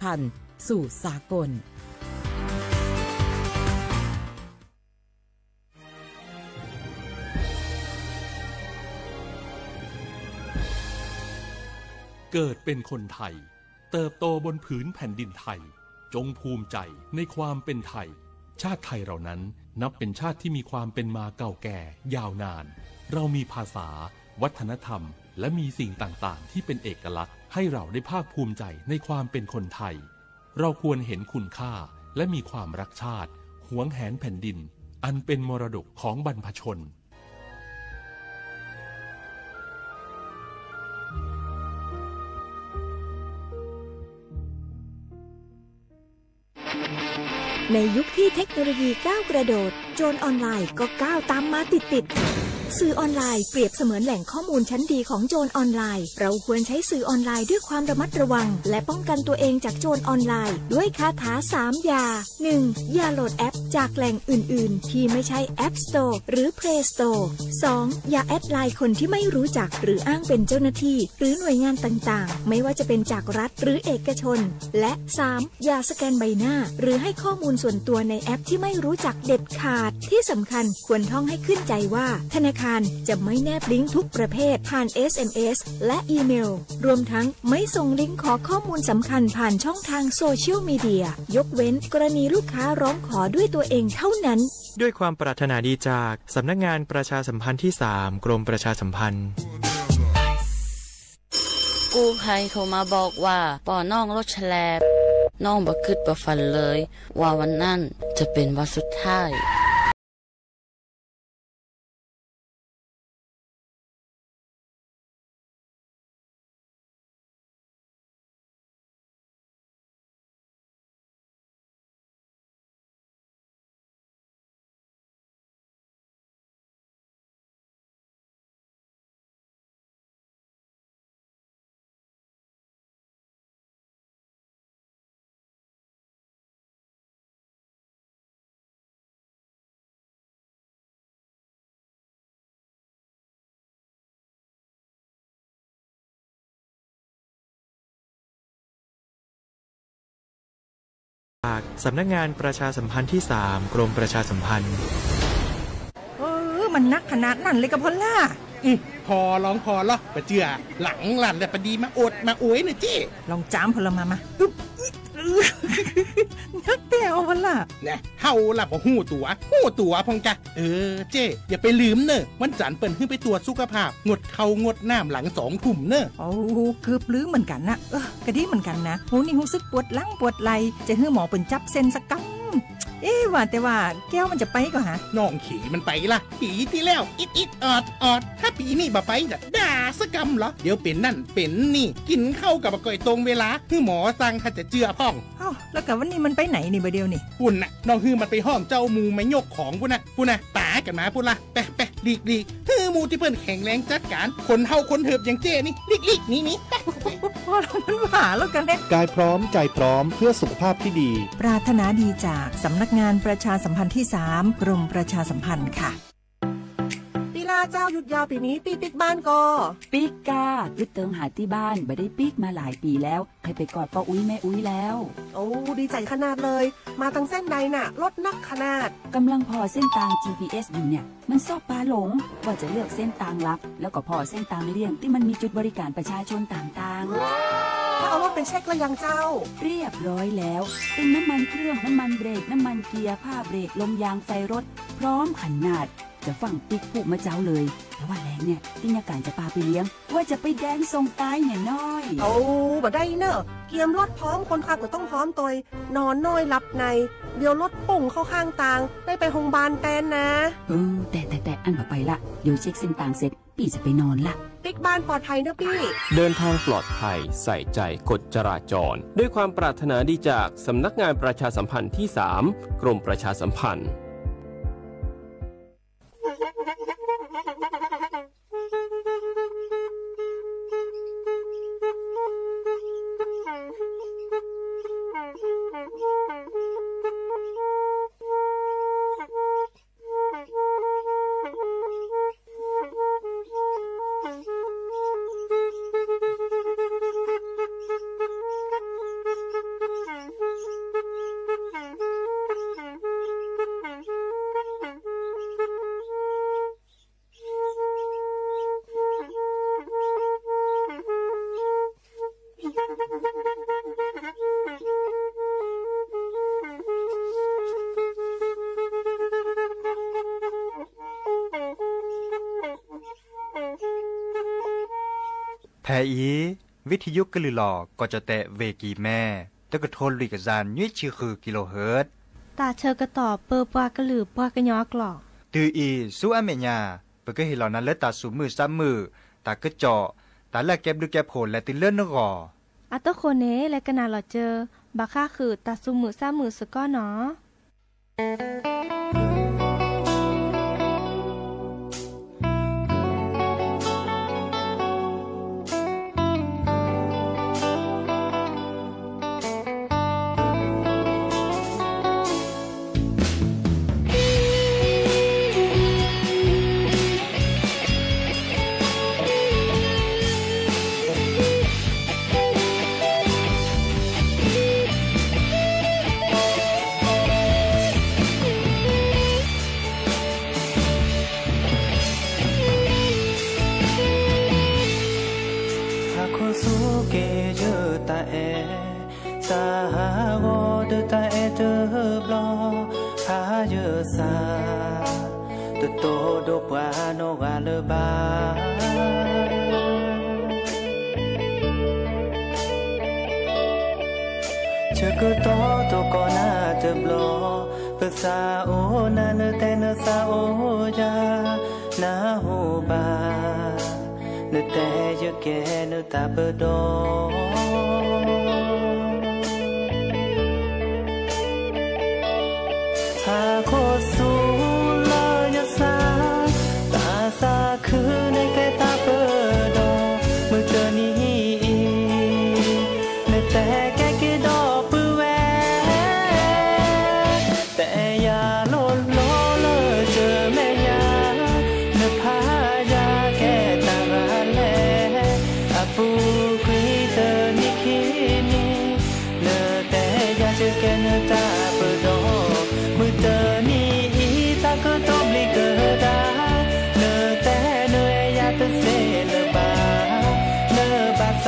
พันธุ์สู่สากล เกิดเป็นคนไทย เติบโตบนผืนแผ่นดินไทย จงภูมิใจในความเป็นไทย ชาติไทยเรานั้นนับเป็นชาติที่มีความเป็นมาเก่าแก่ยาวนาน เรามีภาษา วัฒนธรรม และมีสิ่งต่างๆ ที่เป็นเอกลักษณ์ ให้เราได้ภาคภูมิใจในความเป็นคนไทย เราควรเห็นคุณค่า และมีความรักชาติ หวงแหนแผ่นดิน อันเป็นมรดกของบรรพชน ในยุคที่เทคโนโลยีก้าวกระโดด โจรออนไลน์ก็ก้าวตามมาติดๆ สื่อออนไลน์เปรียบเสมือนแหล่งข้อมูลชั้นดีของโจรออนไลน์ เราควรใช้สื่อออนไลน์ด้วยความระมัดระวัง และป้องกันตัวเองจากโจรออนไลน์ ด้วยคาถาสามอย่า หนึ่ง อย่าโหลดแอปจากแหล่งอื่นๆ ที่ไม่ใช่ App Store หรือ Play Store สอง อย่าแอดไลน์คนที่ไม่รู้จัก หรืออ้างเป็นเจ้าหน้าที่ หรือหน่วยงานต่างๆ ไม่ว่าจะเป็นจากรัฐหรือเอกชน และ สาม อย่าสแกนใบหน้า หรือให้ข้อมูลส่วนตัวในแอปที่ไม่รู้จักเด็ดขาด ที่สำคัญควรท่องให้ขึ้นใจว่า ธนาคารจะไม่แนบลิงก์ทุกประเภทผ่าน เอสเอ็มเอส และอีเมล รวมทั้งไม่ส่งลิงก์ขอข้อมูลสำคัญผ่านช่องทางโซเชียลมีเดีย ยกเว้นกรณีลูกค้าร้องขอด้วยตัวเองเท่านั้น ด้วยความปรารถนาดีจากสำนักงานประชาสัมพันธ์ที่สาม กรมประชาสัมพันธ์ กู้ภัยโทรมาบอกว่า ปอน้องรถแฉลบ น้องบ่คิดบ่ฝันเลย ว่าวันนั้นจะเป็นวันสุดท้าย จากสำนักงานประชาสัมพันธ์ที่สาม กรมประชาสัมพันธ์ เออ มันนักขนาดนั้นเลยกะพอลล่า อืม พอลองพอลอ บ่เจื้อ หลังลั่นแล้วปะดีมาโอดมาโอยเน่อเจ๊ ลองจามพอลล่ามามา อึ๊บ นักแต๊วพอลล่า แน่ เฮาล่ะบ่ฮู้ตั๋ว ฮู้ตั๋วพ่องกะ เออ เจ๊ อย่าไปลืมเน่อ วันจันทร์เปิ้นหื้อไปตรวจสุขภาพ งดข้าวงดน้ำหลังสองทุ่มเน่อ โอ้ เกือบลืมเหมือนกันนะ เออ กะดีเหมือนกันนะ โห นี่รู้สึกปวดหลังปวดไหล่ จะหื้อหมอเปิ้นจับเส้นสักกำ เอ๊ะ ว่าแต่ว่าแก้วมันจะไปก่อฮะ น้องเขยมันไปล่ะ ปีตี้แล้ว อิดอิดออดออด ถ้าปีนี้บ่ไปจะด่าสักกำเหรอ เดี๋ยวเป๋นนั่นเป๋นนี่ กินข้าวกะบ่ก่อยตรงเวลา หื้อหมอสั่งถ้าจะเจื้อพ่อง อ้าว แล้วกะวันนี้มันไปไหนนี่บ่าเดี่ยวนี่ ปุ้นน่ะ น้องหื้อมันไปฮ้องเจ้าหมู่มายกของปุ้นน่ะ ปุ้นน่ะ ต๋ากั๋นมาปุ้นละ ไปไป หลีกหลีก หื้อหมู่ตี้เปิ้นแข็งแรงจัดก๋าน คนเฒ่าคนเถิบอย่างเจ๊นี่ หลีกหลีก หนีหนี ไป พอแล้ว มันว่าแล้วกันเนี่ย กายพร้อมใจพร้อมเพื่อสุขภาพที่ดี ปรารถนาดีจากสำนักงานประชาสัมพันธ์ที่สาม กรมประชาสัมพันธ์ค่ะ ปี้ล่าเจ้า หยุดยาวปี๋นี้ ปี้ปิ๊กบ้านก่อ ปิ๊กก้า อึดเติงหาตี้บ้าน บ่ได้ปิ๊กมาหลายปี๋แล้ว ใค่ไปกอดป้ออุ๊ยแม่อุ๊ยแล้ว โอ้ ดีใจ๋ขนาดเลย มาตังเส้นใดน่ะ รถนักขนาด ก่ำลังผ่อเส้นตาง จีพีเอส อยู่เนี่ย มันซอกปาหลง ว่าจะเลือกเส้นตางลับ แล้วก็ผ่อเส้นตางเลี่ยงตี้มันมีจุดบริการประชาชนต่างๆ แล้วเอารถไปเช็คแล้วยังเจ้า เรียบร้อยแล้ว เต็มน้ำมันเครื่อง น้ำมันเบรก น้ำมันเกียร์ ผ้าเบรก ลมยาง ไฟรถ พร้อมขนาด จะฟั่งปิ๊กผู้มาเจ๊าเลย แต่ว่าแลงเนี่ย ตี้ยาก๋านจะปาไปเลี้ยง ว่าจะไปแดนส่งตายเนี่ยน้อย โอ้ บ่ได้เน่อ เกียมรถพร้อม คนขับก็ต้องพร้อมตวย นอนน้อยหลับใน เดี๋ยวรถปุ้งเข้าข้างตาง ได้ไปโฮงพยาบาลแตนนะ เออ แต่ แต่ แต่ อั้นบ่ไปละ เดี๋ยวเช็คเส้นตางเสร็จ ปี้จะไปนอนละ ปิ๊กบ้านปลอดภัยเน่อปี้ เดินทางปลอดภัย ใส่ใจกฎจราจร ด้วยความปรารถนาดีจากสำนักงานประชาสัมพันธ์ที่สาม กรมประชาสัมพันธ์ ဖဲအံၤ ဝံထံယိကလုာ်လီၤ ကီၢ်ကၠီၣ်တဲၣ် ဝ့ၢ်ကံၢ်မဲ တကထိလွံၢ်ကယၤနွံဆံဃု kilohertz တၢ်ဆၢကတီၢ်ပၢပှၤကလုာ်ပှၤကညီအကျိာ် တုၤအံၤဆူအမဲာ်ညါ ပကဟ့ၣ်လီၤနၤလၢတၢ်သူၣ်မုာ်သးမုာ် တၢ်ကစီၣ် တၢ်လၢအကဲဘျုးကဲဖှိၣ်လဲၤတုၤလၢနဂီၢ် အတဃိန့ၣ် လဲၤကနၣ်လီၤစၢၤ ဘၣ်ဃးဃုာ်တၢ်သူၣ်မုာ်သးမုာ်စ့ၢ်ကီးနီၤ. ဟါခီဆူက့ၤယတၢ်အဲၣ် သးဟးဂီၤဒီးတၢ်အဲၣ်တဘျီ ဖးယစၢ် တတိၢ်ဒိၣ်ပှၤနီၢ်ဂၤလၢၤဘၣ်. ဆၢကတီၢ်တကိးနၤတဘျီ ပသးအိၣ်နၤ နတဲနသးအိၣ်ယၤ နၢ်ဟူဘၣ် နတဲယကဲနတၢ်ပဒီ ဟါခီဆူလၢယသး တၢ်သးခုန့ၣ်ကဲတၢ်ပဒီ မုၢ်တနံၤအံၤ နတဲကဲက့ၤဒီးပုၢ်ဝဲၢ် တဲယၤလိၤလိၤလၢယမဲာ်ညါ နဖးယၤကဲတၢ်ဂၤလဲၣ် အပူၤကွံာ်တနံၣ်ခံနံၣ် နတဲယၤယကဲနတၢ်ပဒီ မုၢ်တနံၤအံၤ တၢ်ကတိၤဘျံးကဒါ နတဲနအဲၣ်ယၤတသ့လၢၤဘၣ် နဘၣ်သး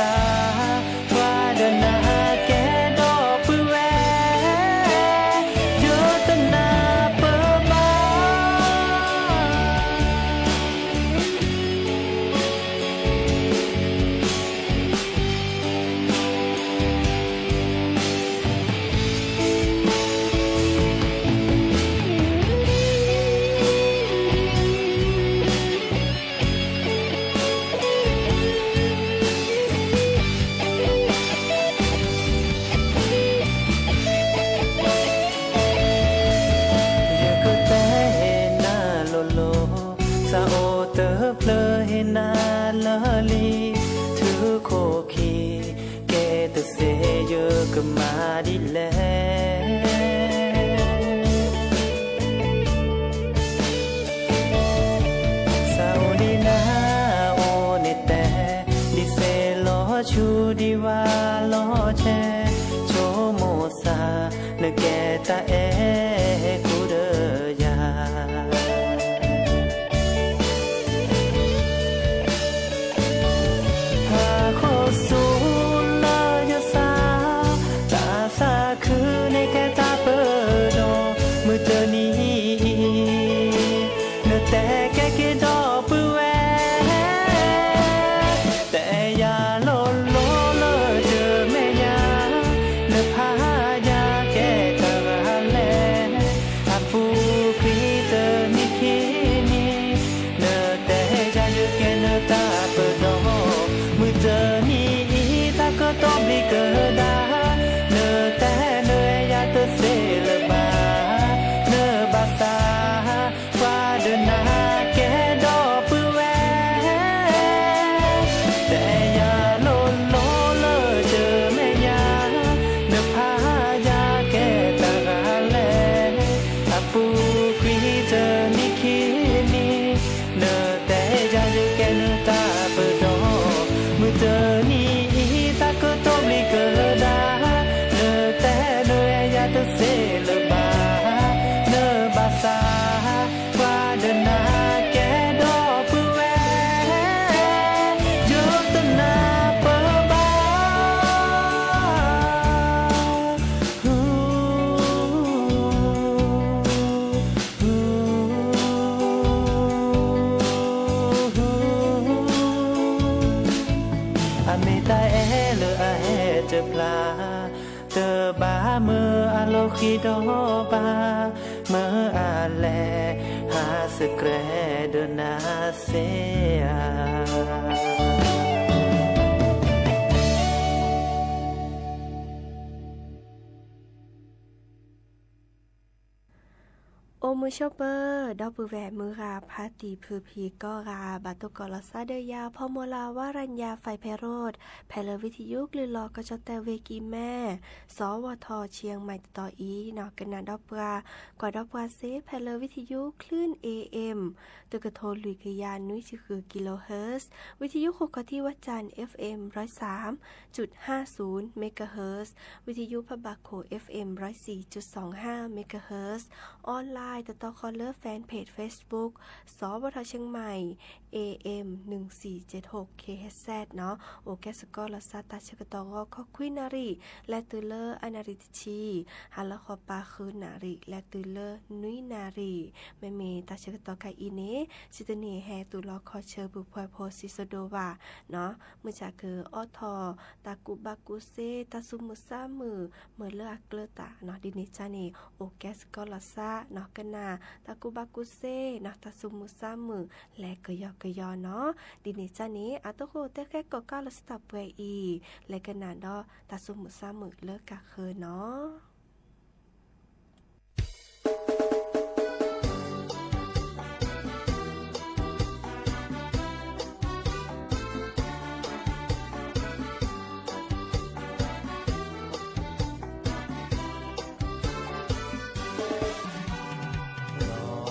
ပှၤဒီးနၤကဲဒီပုၢ်ဝဲၢ် ယတနၢ်ပၢၢ်ဘၣ်. ယကတဲဟ့ၣ်နၤလိၤလိၤ သးအိၣ်တဖျၢၣ်ဟ့ၣ်နၤလၢာ်လံ ထုးခိၣ်ခံ ကဲတသ့ယကမၤဒ်လဲၣ် သးအိၣ်ဒံးနၤအိၣ်န့ၣ်တဲ ဒ်သ့ၣ်လီၤဆူဒံးဝါလီၤဆဲး ဆိကမိၣ်သး နကဲတၢ်အဲၣ်ကူဒီးယၤ ဟါခီဆူလၢယသး တၢ်သးခုန့ၣ်ကဲတၢ်ပဒီ မုၢ်တနံၤအံၤ နတဲကဲက့ၤဒီပုၢ်ဝဲၢ် တဲယၤလိၤလိၤလၢယမဲာ်ညါ နဖးယၤကဲတၢ်ဂၤလဲၣ် အပူၤကွံာ်တနံၣ်ခံနံၣ် နတဲယၤယကဲနတၢ်ပဒီ မုၢ်တနံၤအံၤ တၢ်ကတိၤဘျံးကဒါ နတဲနအဲၣ်ယၤတသ့လၢၤဘၣ် နဘၣ်သး ပှၤဒီးနၤကဲဒီပုၢ်ဝဲၢ် တဲယၤလိၤလိၤလၢယမဲာ်ညါ နဖး မ့ၢ်အလိၣ်ဃံဒီးဘၣ်, မ့ၢ်အလဲၤဟးစကြဲးဒီးနၤစ့ဧါ. အိၣ်မုာ်ဆိးပၢၤ ဒီပုၢ်ဝဲၢ်မုၢ်ဂၤဖါတံၢ်ဖုဖံးကိးဂၤ ဘၣ်တိၢ်ကီးလီၤစၢ်ဒီးယၤ ဖီမိၤလၤ ဝါရၤညါ ဖဲဖဲရိၣ် ဖဲလၢဝံထယုကလုၢ်လီၤကီၢ်ကၠီၣ်တဲၣ်ဝ့ၢ်ကံၢ်မဲ စီၤဝီၤထီၣ် ချံၣ်မဲၣ်တတီၤအံၤနီၤ ကနၣ်ဒီးပှၤ ကွၢ်ဒီးပှၤစ့ ဖဲလၢဝံထယု คลื่น เอ เอ็ม တကထိလွံၢ်ကယၤနွံဆံဃု kilohertz ဝံထယုဃိးခီၣ်ထံးဝၢၣ်စၣ် FM ร้อยสามจุดห้าศูนย์ megahertz ဝံထယုဖးဘၣ်ခိၣ် FM ร้อยสี่จุดสองห้า megahertz online တတီၤဃီလၢ fanpage Facebook စီၤဝီၤထီၣ် ချံၣ်မဲၣ် AM หนึ่งสี่เจ็ดหก kilohertz နီၤ အိၣ်ကဲစ့ၢ်ကီးလီၤစၢ်တၢ်ဆၢကတီၢ်ဂီၤခီခွံနၣ်ရံၣ် လဲၤတုၤလၢအနၣ်ရံၣ်တဆံ ဟါလီၤဃီပၤဃုနၣ်ရံၣ် လဲၤတုၤလၢနွံနၣ်ရံၣ် မ့မ့ၢ်တၢ်ဆၢကတီၢ်ခဲအံၤန့ၣ် စံးတန့ၢ်ဟဲသူၣ်လီၤခီၣ်ဆၢ ပုၢ်ဖှဲဖိစံးစိဒိၣ်ဘၣ် နီၤ မုၢ်ဆါကအိးထီၣ် တၢ်ကူၣ်ဘၣ်ကူၣ်စ့ တၢ်သူၣ်မုာ်သးမုာ် မ့ၢ်လၢအကျၢၤတၢ်နီၤ ဒ်န့ၣ်ကၢ်န့ၣ် အိၣ်ကဲစ့ၢ်ကီးလီၤစၢ်နီၤ ကနၣ် တၢ်ကူၣ်ဘၣ်ကူၣ်စ့နီၤ တၢ်သူၣ်မုာ်သးမုာ် လဲၤကယီကယီနီၤ ဒ်န့ၣ်ကၢ်န့ၣ် အသကိးတဲဃဲကိးကၢ်လီၤစၢ်တၢ်ပှဲၤအံၤ လဲၤကနၣ်ဒီး တၢ်သူၣ်မုာ်သးမုာ်လၢကၢ်ဃၢၤနီၤ. ဒီး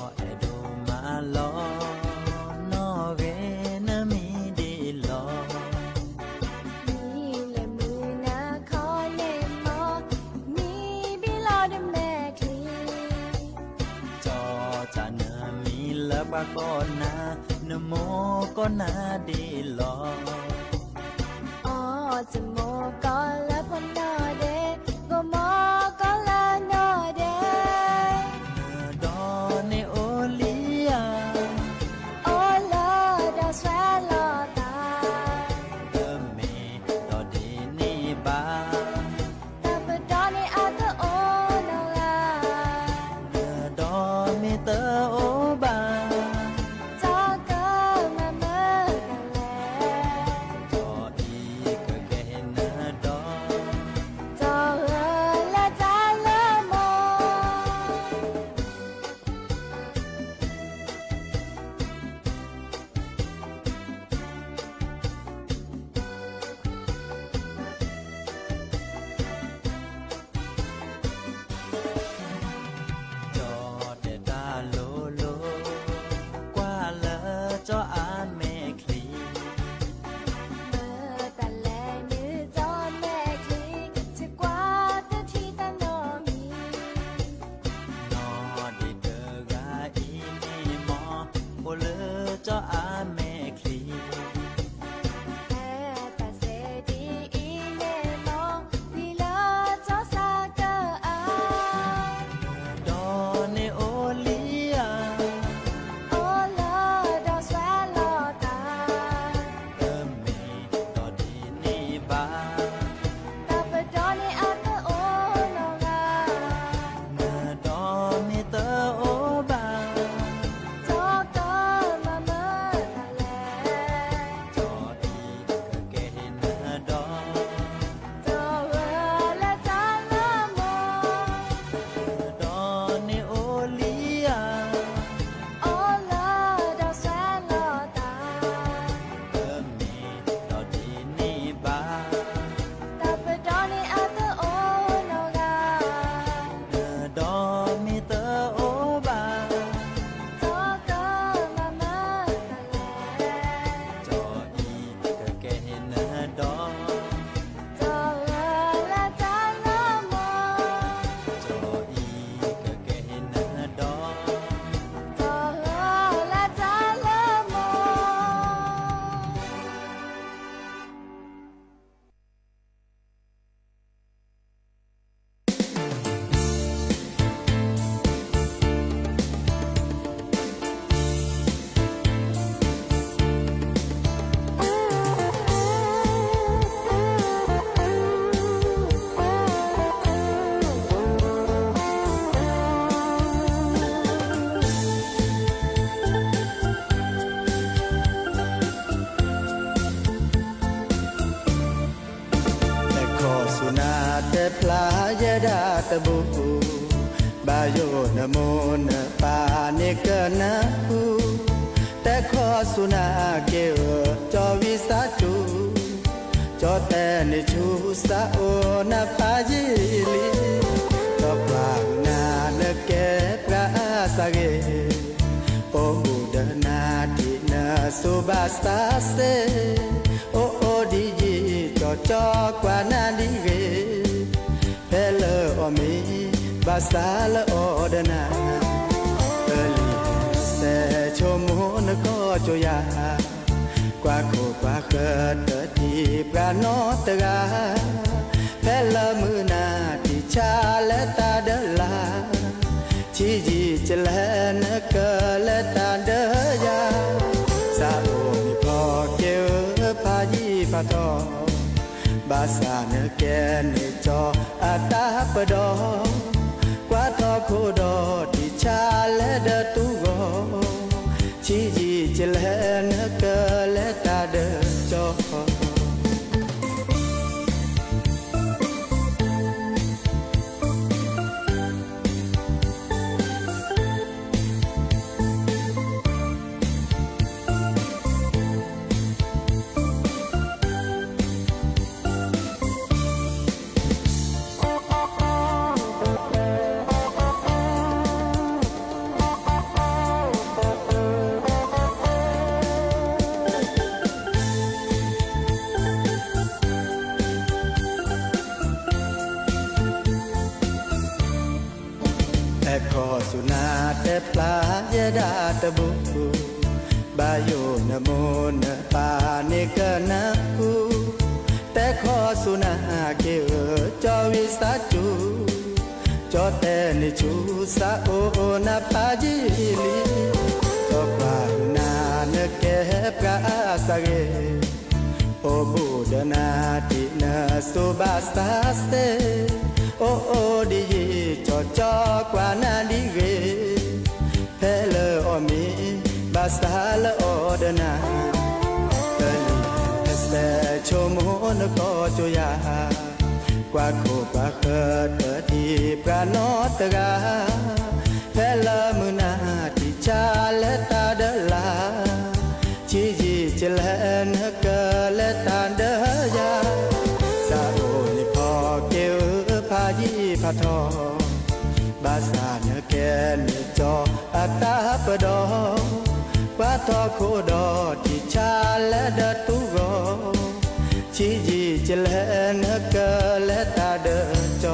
အဲၣ်ဒိးမၤလီၤ နီၣ်ဂ့ၤနမံၤဒ်လီၤ မံၤလၢမုၢ်နၤခီန့ၣ်မီၤ မံၤဘံလီၤဒီးမဲာ်ချံ ကၠီတၢ်နမံၤလၢပှၤကိးနၤ နမိၢ်ကိးနၤဒ်လီၤ အီၣ်တမိၢ်ကီၢ်လၢဖိနီၢ်ဒဲး ဂီၢ်မိၢ်ကီၢ်လၢနီၢ်ဒဲး နဒီးန့ၣ်အိၣ်လံဧါ အိၣ်လၢဒီးဆှၢလီၤသး တမ့ၢ်ဒီးဒ်န့ၣ်ဘၣ် တၢ်ပဒီန့ၣ်အတအိၣ်နီတဂၤ နဒီးမ့ၢ်တအိၣ်ဘၣ် တကမၤမုာ်တၢ်လဲၣ် ဒီးအံၤကကဲနဒီး တဂၤလၢတၢ်လၢမီၢ် ကၠီတဲတၢ်လိၤလိၤ ကွၢ်လၢကၠီအမဲာ်ချံ မ့ၢ်တၢ်လဲၤနုာ်ကၠီမဲာ်ချံ စ့ၢ်ကွၢ်တထံၣ်တၢ်နီတမံၤ နီၢ်ဒံးတဂၤအံၤန့ၣ်မီၢ် အိၣ်လၢကၠီအမဲာ်ချံ ဖဲတၢ်စဲဒ်အံၤန့ၣ်မီၢ် လံာ်လၢကၠီစးကၢအါ နဒီးန့ၣ်အိၣ်လံဧါ အိၣ်လၢဒီးဆှၢလီၤသး တမ့ၢ်ဒီးဒ်န့ၣ်ဘၣ် တၢ်ပဒီန့ၣ်အတအိၣ်နီတဂၤ နဒီးမ့ၢ်တအိၣ်ဘၣ် တကမၤမုာ် ဒၣ်တဘိ, ဘၣ်ယိၣ်နမိၢ်နပၢ်န့ၣ်ကနၢ်ဟူ, တဲခီဆူနၤက့ၤဧၢ, ကၠီဝံသးစူၤ, ကၠီတဲန့ၣ်ဆူစးအိၣ်နဖးယံာ်လံ, ကၠီကွၢ်နၤနကဲပှၤအါစၢ်ဂ့ၤ, အိၣ်ဘူးဒီးနၤဒ်နစိၤဘၣ်ဆၣ်စ့ၢ်, အိၣ်အိၣ်ဒ်ယံာ်ကၠီကၠီကွၢ်နၤဒ်ဂ့ၤ, ဖဲလၢအီၤမ့ၢ်ဘၣ်ဆၣ်လၢအီၤဒီးနၤ, ပလံၤစဲးဆိကမိၣ်နကီၢ်ကၠိယၤ, ကွၢ်ခိၣ်ကွၢ်ဃၢၤတဒံးပှၤနီတဂၤ, ဖဲလၢမုၢ်နၤထံၣ်ဆါလဲၤတၢ်ဒၢလၢ်, ဆံးယံာ်ကလဲၤနကလဲၤတၢ်ဒၢယၤ, စးအိၣ်န့ၣ်ဖီက့ၤဧၢဖးယံာ်ဖးထီၣ်, ဘၣ်ဆၣ်နကဲန့ၣ်ကၠီအတၢ်ပဒီ, ကွၢ်ထီၣ်ခိၣ်ဒီးထံၣ်ဆါလဲၤဒီးတူၢ်ဂီၤ, ဆံးယံာ်ကလဲၤနကလဲၤတၢ်ဒၢကၠီ အဲၣ်ခီဆူနၤတဲဖျါယဲဒၣ်တဘိ, ဘၣ်ယိၣ်နမိၢ်နပၢ်န့ၣ်ကနၢ်ဟူ, တဲခီဆူနၤက့ၤဧၢ, ကၠီဝံသးစူၤ, ကၠီတဲန့ၣ်ဆူစးအိၣ်နဖးယံာ်လံ, ကၠီကွၢ်နၤနကဲပှၤအါစၢ်ဂ့ၤ, အိၣ်ဘူးဒီးနၤဒ်နစိၤဘၣ်ဆၣ်စ့ၢ်, အိၣ်အိၣ်ဒ်ယံာ်ကၠီကၠီကွၢ်နၤဒ်ဂ့ၤ, ဖဲလၢအီၤမ့ၢ်ဘၣ်ဆၣ်လၢအီၤဒီးနၤ, ပလံၤစဲးဆိကမိၣ်နကီၢ်ကၠိယၤ, ကွၢ်ခိၣ်ကွၢ်ဃၢၤတဒံးပှၤနီတဂၤ, ဖဲလၢမုၢ်နၤထံၣ်ဆါလဲၤတၢ်ဒၢလၢ်, ဆံးယံာ်ကလဲၤနကလဲၤတၢ်ဒၢယၤ, စးအိၣ်န့ၣ်ဖီက့ၤဧၢဖးယံာ်ဖးထီၣ်, ဘၣ်ဆၣ်နကဲန့ၣ်ကၠီအတၢ်ပဒီ, ကွၢ်ထီၣ်ခိၣ်ဒီးထံၣ်ဆါလဲၤဒီးတူၢ်ဂီၤ, ဆံးယံာ်ကလဲၤနကလဲၤတၢ်ဒၢက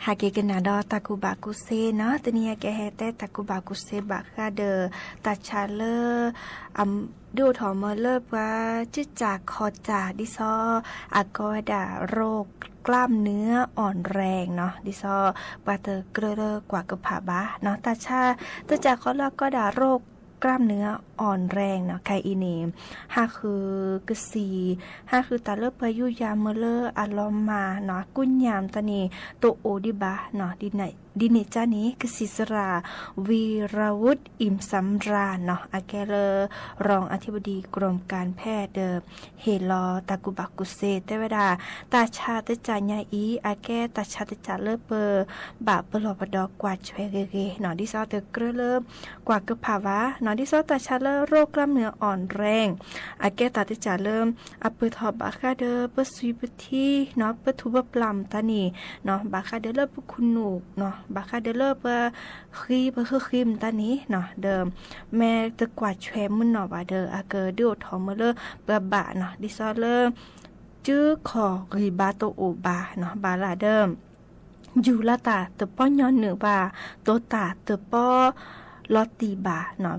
ၠီ ဟဲက့ၤကနၣ်ဒီးတၢ်ကူၣ်ဘၣ်ကူၣ်သ့နီၤ, တနံၤအံၤကဟဲတဲတၢ်ကူၣ်ဘၣ်ကူၣ်သ့ဘၣ်ဃးဒီး တၢ်ဆါလၢ ဒုးအိၣ်ထီၣ်မၢလၢပှၤကၠ့ၣ်ကၠၣ်ခီၣ်ကၠၣ် ဒ်သိး အကိးဝဲဒၣ် โรคกล้ามเนื้ออ่อนแรง နီၤ, ဒ်သိး ပှၤတကြၢးလၢကွၢ်ကဖၣ်ဘၣ်နီၤ, တၢ်ဆါ တၢ်ဆါဃီလၢအကိးဒၣ် โรคกล้ามเนื้ออ่อนแรง နီၤ, ခဲအံၤန့ၣ် ဟးဃုကစံး ဟးဃုတၢ်လၢပှၤယူးယၤမၢလၢအလီၤမၢ်နီၤ, အကူညၢ်တၢ်န့ၣ် တအိၣ်ဒံးဘၣ်နီၤ, ဒ်န့ၣ်ကန့ၣ် ကစံးစရၣ် วีรวุฒิ อิ่มสำราญ နီၤ, အကဲလၢ รองอธิบดีกรมการแพทย์ ဒီး ဟ့ၣ်လီၤတၢ်ကူၣ်ဘၣ်ကူၣ်သ့ တဲဝဲဒၣ် တၢ်ဆါတၢ်ဆါညါအံၤ အကဲတၢ်ဆါတၢ်ဆါလၢပဘၣ်ပလီၢ်ပဒီကွၢ်ဆွဲဂ့ၤဂ့ၤနီၤ, ဒ်သိးတကြၢးလၢကွၢ်ကဖၣ်ဘၣ်နီၤ, ဒ်သိးတၢ်ဆါလၢ โรคกล้ามเนื้ออ่อนแรง အကဲတၢ်တၢ်ဆါလၢ အပၢၢ်ထီၣ်ဘၣ်ဃးဒီးပသွံၣ်ပထံနီၤ, ပထူၣ်ပပျၢ်မတၤန့ၣ်နီၤ, ဘၣ်ဃးဒီးလၢပခူၣ်နူာ်နီၤ, ဘၣ်ဃးဒီးလၢပှၤဃံ ပှၤဟုၣ်ဃံမတၤန့ၣ်နီၤ ဒီး မ့ၢ်တကွၢ်ဆွဲမုၢ်နီၢ်ဘၣ်ဒီး အကဒုးအိၣ်ထီၣ်မ့ၢ်လၢပှၤဘၣ်နီၤ ဒ်သိးလၢ စုခီၣ်ဂံၢ်ဘါတအိၣ်ဘၣ်နီၤ ဘၣ်လၢဒီး ယူၤလီၤတၢ်တပီညီနုၢ်ဘၣ်, တိာ်တၢ်တပီ လီၤတံၢ်ဘၣ်နီၤ ဝံၤ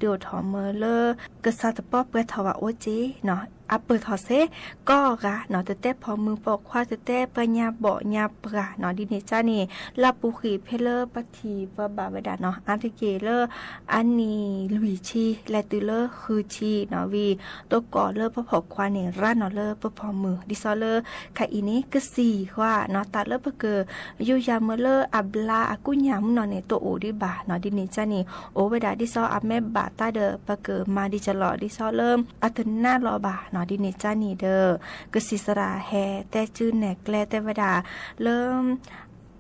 ဒုးအိၣ်ထီၣ်မ့ၢ်လၢ ကစၢ်တပီပှဲၤထီၣ်ဘၣ်အိၣ်က့နီၤ အပၢၢ်ထီၣ်စ့ၢ်ကီးဂၤနီၤ တတဲဖီမုၢ်ပိာ်ခွါ တတဲပှၤညါဘီၣ်ညါပြၢ်နီၤ ဒ်န့ၣ်ကန့ၣ် လၢအပူၤကွံာ်ဖဲလၢပထံၣ်ပှၤဘၣ်ဝဲဒၣ်နီၤ အါတက့ၢ်လၢ အနံၣ်လွံၢ်ဆံ လဲၤတုၤလၢဃုဆံနီၤ ဝံၤ တိကိးလၢပဖီၣ်ခွါန့ၣ် ရၤနီၤလၢပဖီၣ်မုၢ် ဒ်သိးလၢ ခဲအံၤန့ၣ် ကစံၣ်ဃီနီၤ တၢ်လၢပက ယူးယၤမ့ၢ်လၢအဘျါအကူၣ်ညၣ်မုၢ်နီၢ်န့ၣ် တအိၣ်ဒံးဘၣ်နီၤ ဒ်န့ၣ်ကန့ၣ် အိၣ်ဝဲဒၣ်ဒ်သိးအမ့ၢ်ဘၣ်တၢ်ဒီး ပကမၤဒံးကလီၤ ဒ်သိးလၢ အတနါလီၤဘၣ်နီၤ ဒ်န့ၣ်ကန့ၣ်ဒီး ကစံၣ်သရၣ်ဟဲတဲစုနဲၣ်ကျဲတဲဝဲဒၣ် လၢ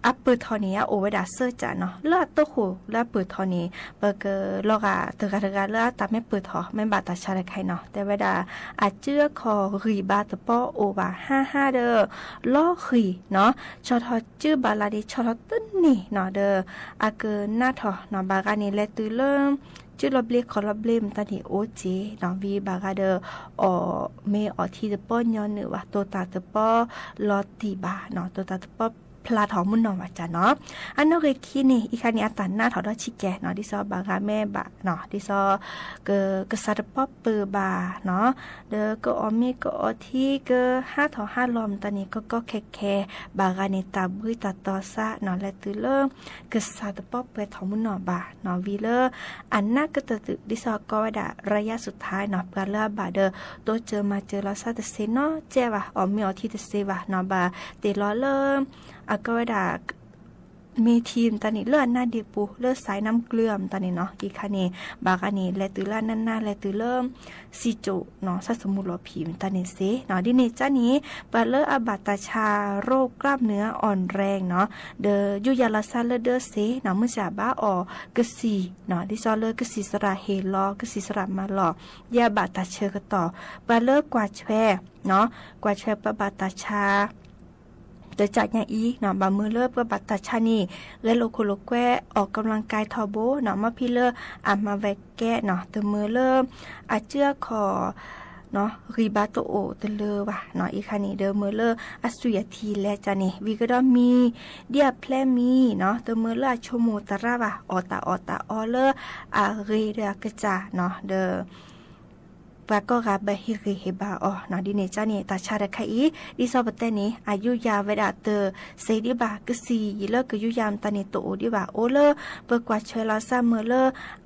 အပၢၢ်ထီၣ်န့ၣ် အအိၣ်ဝဲဒၣ်စၢကၠးနီၤ လၢအတိခိၣ်လၢအပၢၢ်ထီၣ်န့ၣ် ပကလီၤဂာ်တဂၤတဂၤလၢအတၢ်မ့ၢ်ပၢၢ်ထီၣ် မ့ၢ်ဘၣ်တၢ်ဆါတခါအံၤနီၤ တဲဝဲဒၣ် အစုအခီၣ်ဂံၢ်ဘါတပီအိၣ်ဘၣ်ဟါဟါဒီး လီၤဃံၤနီၤ ဆီၣ်ထီၣ်စုဘၣ်လၢ်န့ၣ် ဆီၣ်ထီၣ်တန့ၢ်နီၤ ဒီး အကနၣ်ထီၣ်နီၤ ဘၣ်ဂၤန့ၣ် လဲၤတုၤလၢ စုလီၤဘျ့ခီၣ်လီၤဘျ့မတၤန့ၣ်အိၣ်က့နီၤ ဝံၤဘၣ်ဂၤဒီး အီၣ်မ့ၤအီထံတပီညီနုၢ်ဘၣ် တိာ်တၢ်တပီ လီၤတံၢ်ဘၣ်နီၤ တိာ်တၢ်တပီဖျါထီၣ်မုၢ်နီၢ်ဘၣ်ကၠးနီၤ အနီၣ်ဂံၢ်ခံန့ၣ် အံၤခါန့ၣ် အတၢ်နါထီၣ်ဒီးဆံးကဲနီၤ ဒ်သိးဘၣ်ဂၤမ့ၢ်ဘၣ်နီၤ ဒ်သိး က ကစၢ်တပီပၢၢ်ဘၣ်နီၤ ဒီးကအီၣ်မ့ၤကအီထံ ကဟးထီၣ်ဟးလီၤမတၤန့ၣ် ကီကီခဲခဲ ဘၣ်ဂၤန့ၣ် တၢ်ဘှံးတၢ်တီၤစးနီၤ လဲၤတုၤလၢ ကစၢ်တပီပှဲၤထီၣ်မုၢ်နီၢ်ဘၣ်နီၤ ဝံၤလၢ အနၢ်ကတၢၢ်တုၤ ဒ်သိးအကီဝဲဒၣ် ရယါစူၤထါနီၤ ပှၤလၢအဘၣ်ဒီး တိစၢၤမၤစၢၤလီၤစၢ်တသ့နီတစဲးဘၣ် အီၣ်မ့ၤအီထံတသ့ဘၣ်နီၤ ဘၣ်တ့ၢ်လီၤလၢ အကီဝဲဒၣ် မ့ၤထံမတၤန့ၣ် လၢအနါဒ့ပူၤ လၢစဲးနါမုၢ်ကျၢၤမတၤန့ၣ်နီၤ အံၤခါန့ၣ် ဘၣ်ဂၤန့ၣ် လဲၤတုၤလၢအနၢ်နၢ် လဲၤတုၤလၢ စံၣ်ကၠိၣ်နီၤ စၢ်သမူလီၤဖံးမတၤန့ၣ်စ့ၢ်နီၤ ဒ်န့ၣ်ကန့ၣ် ပှၤလၢအဘၣ်တၢ်ဆါ โรคกล้ามเนื้ออ่อนแรงနီၤ ဒီးယူးယၤလီၤစၢ်လၢဒၢစ့ၢ်နီၤ မုၢ်စၢ်ဘၣ်အီၣ်ကစံၣ်နီၤ ဒ်သိးလၢကစံၣ်သရၣ်ဟ့ၣ်လီၤ ကစံၣ်သရၣ်မၤလီၤ ယဲအဘၣ်တၢ်ဆၢကတီၢ် ပှၤလၢကွၢ်ဆွဲနီၤ ကွၢ်ဆွဲပှၤဘၣ်တၢ်ဆါ တကးညါအံၤနီၤ ဘၣ်မုာ်လၢပှၤဘၣ်တၢ်ဆါန့ၣ် ဂဲၤလိာ်ခိၣ်လိာ်ကွဲ အီၣ်ကံလၤကဲထီဘိနီၤ မ့ၢ်ဖဲလၢအမၤဝဲကဲနီၤ တမုာ်လၢ အစုအခီၣ် ဂံၢ်ဘါတအိၣ်တလၢဘၣ်နီၤ အံၤခါန့ၣ် ဒီးမုာ်လၢအသွံၣ်အထံလဲကန့ၣ် ဝံၤကဒီးမံၤ ဒ်အဖျဲမံၤနီၤ တမုာ်လၢအဆိကမိၣ်သရၣ်ဘၣ် အီၣ်တၢ်အီၣ်တၢ်အီလၢအဂ့ၤဒီးအကစၢ်နီၤ ဒီး ပှၤကိးဂၤဘၣ်ဟ့ၣ်ဂံၢ်ဟ့ၣ်ဘါအီၤနီၤ ဒ်န့ၣ်ကန့ၣ် တၢ်ဆါတခါအံၤ ဒ်သိးပတဲန့ၣ် အယူးယၤဝဲဒၣ်တစ့ဒံးဘၣ် ကစံၣ်လၢကယူးယၤမတၤန့ၣ်တအိၣ်ဒံးဘၣ် အိၣ်လၢပကွၢ်ဆွဲလီၤစၢ်မုၢ်လၢ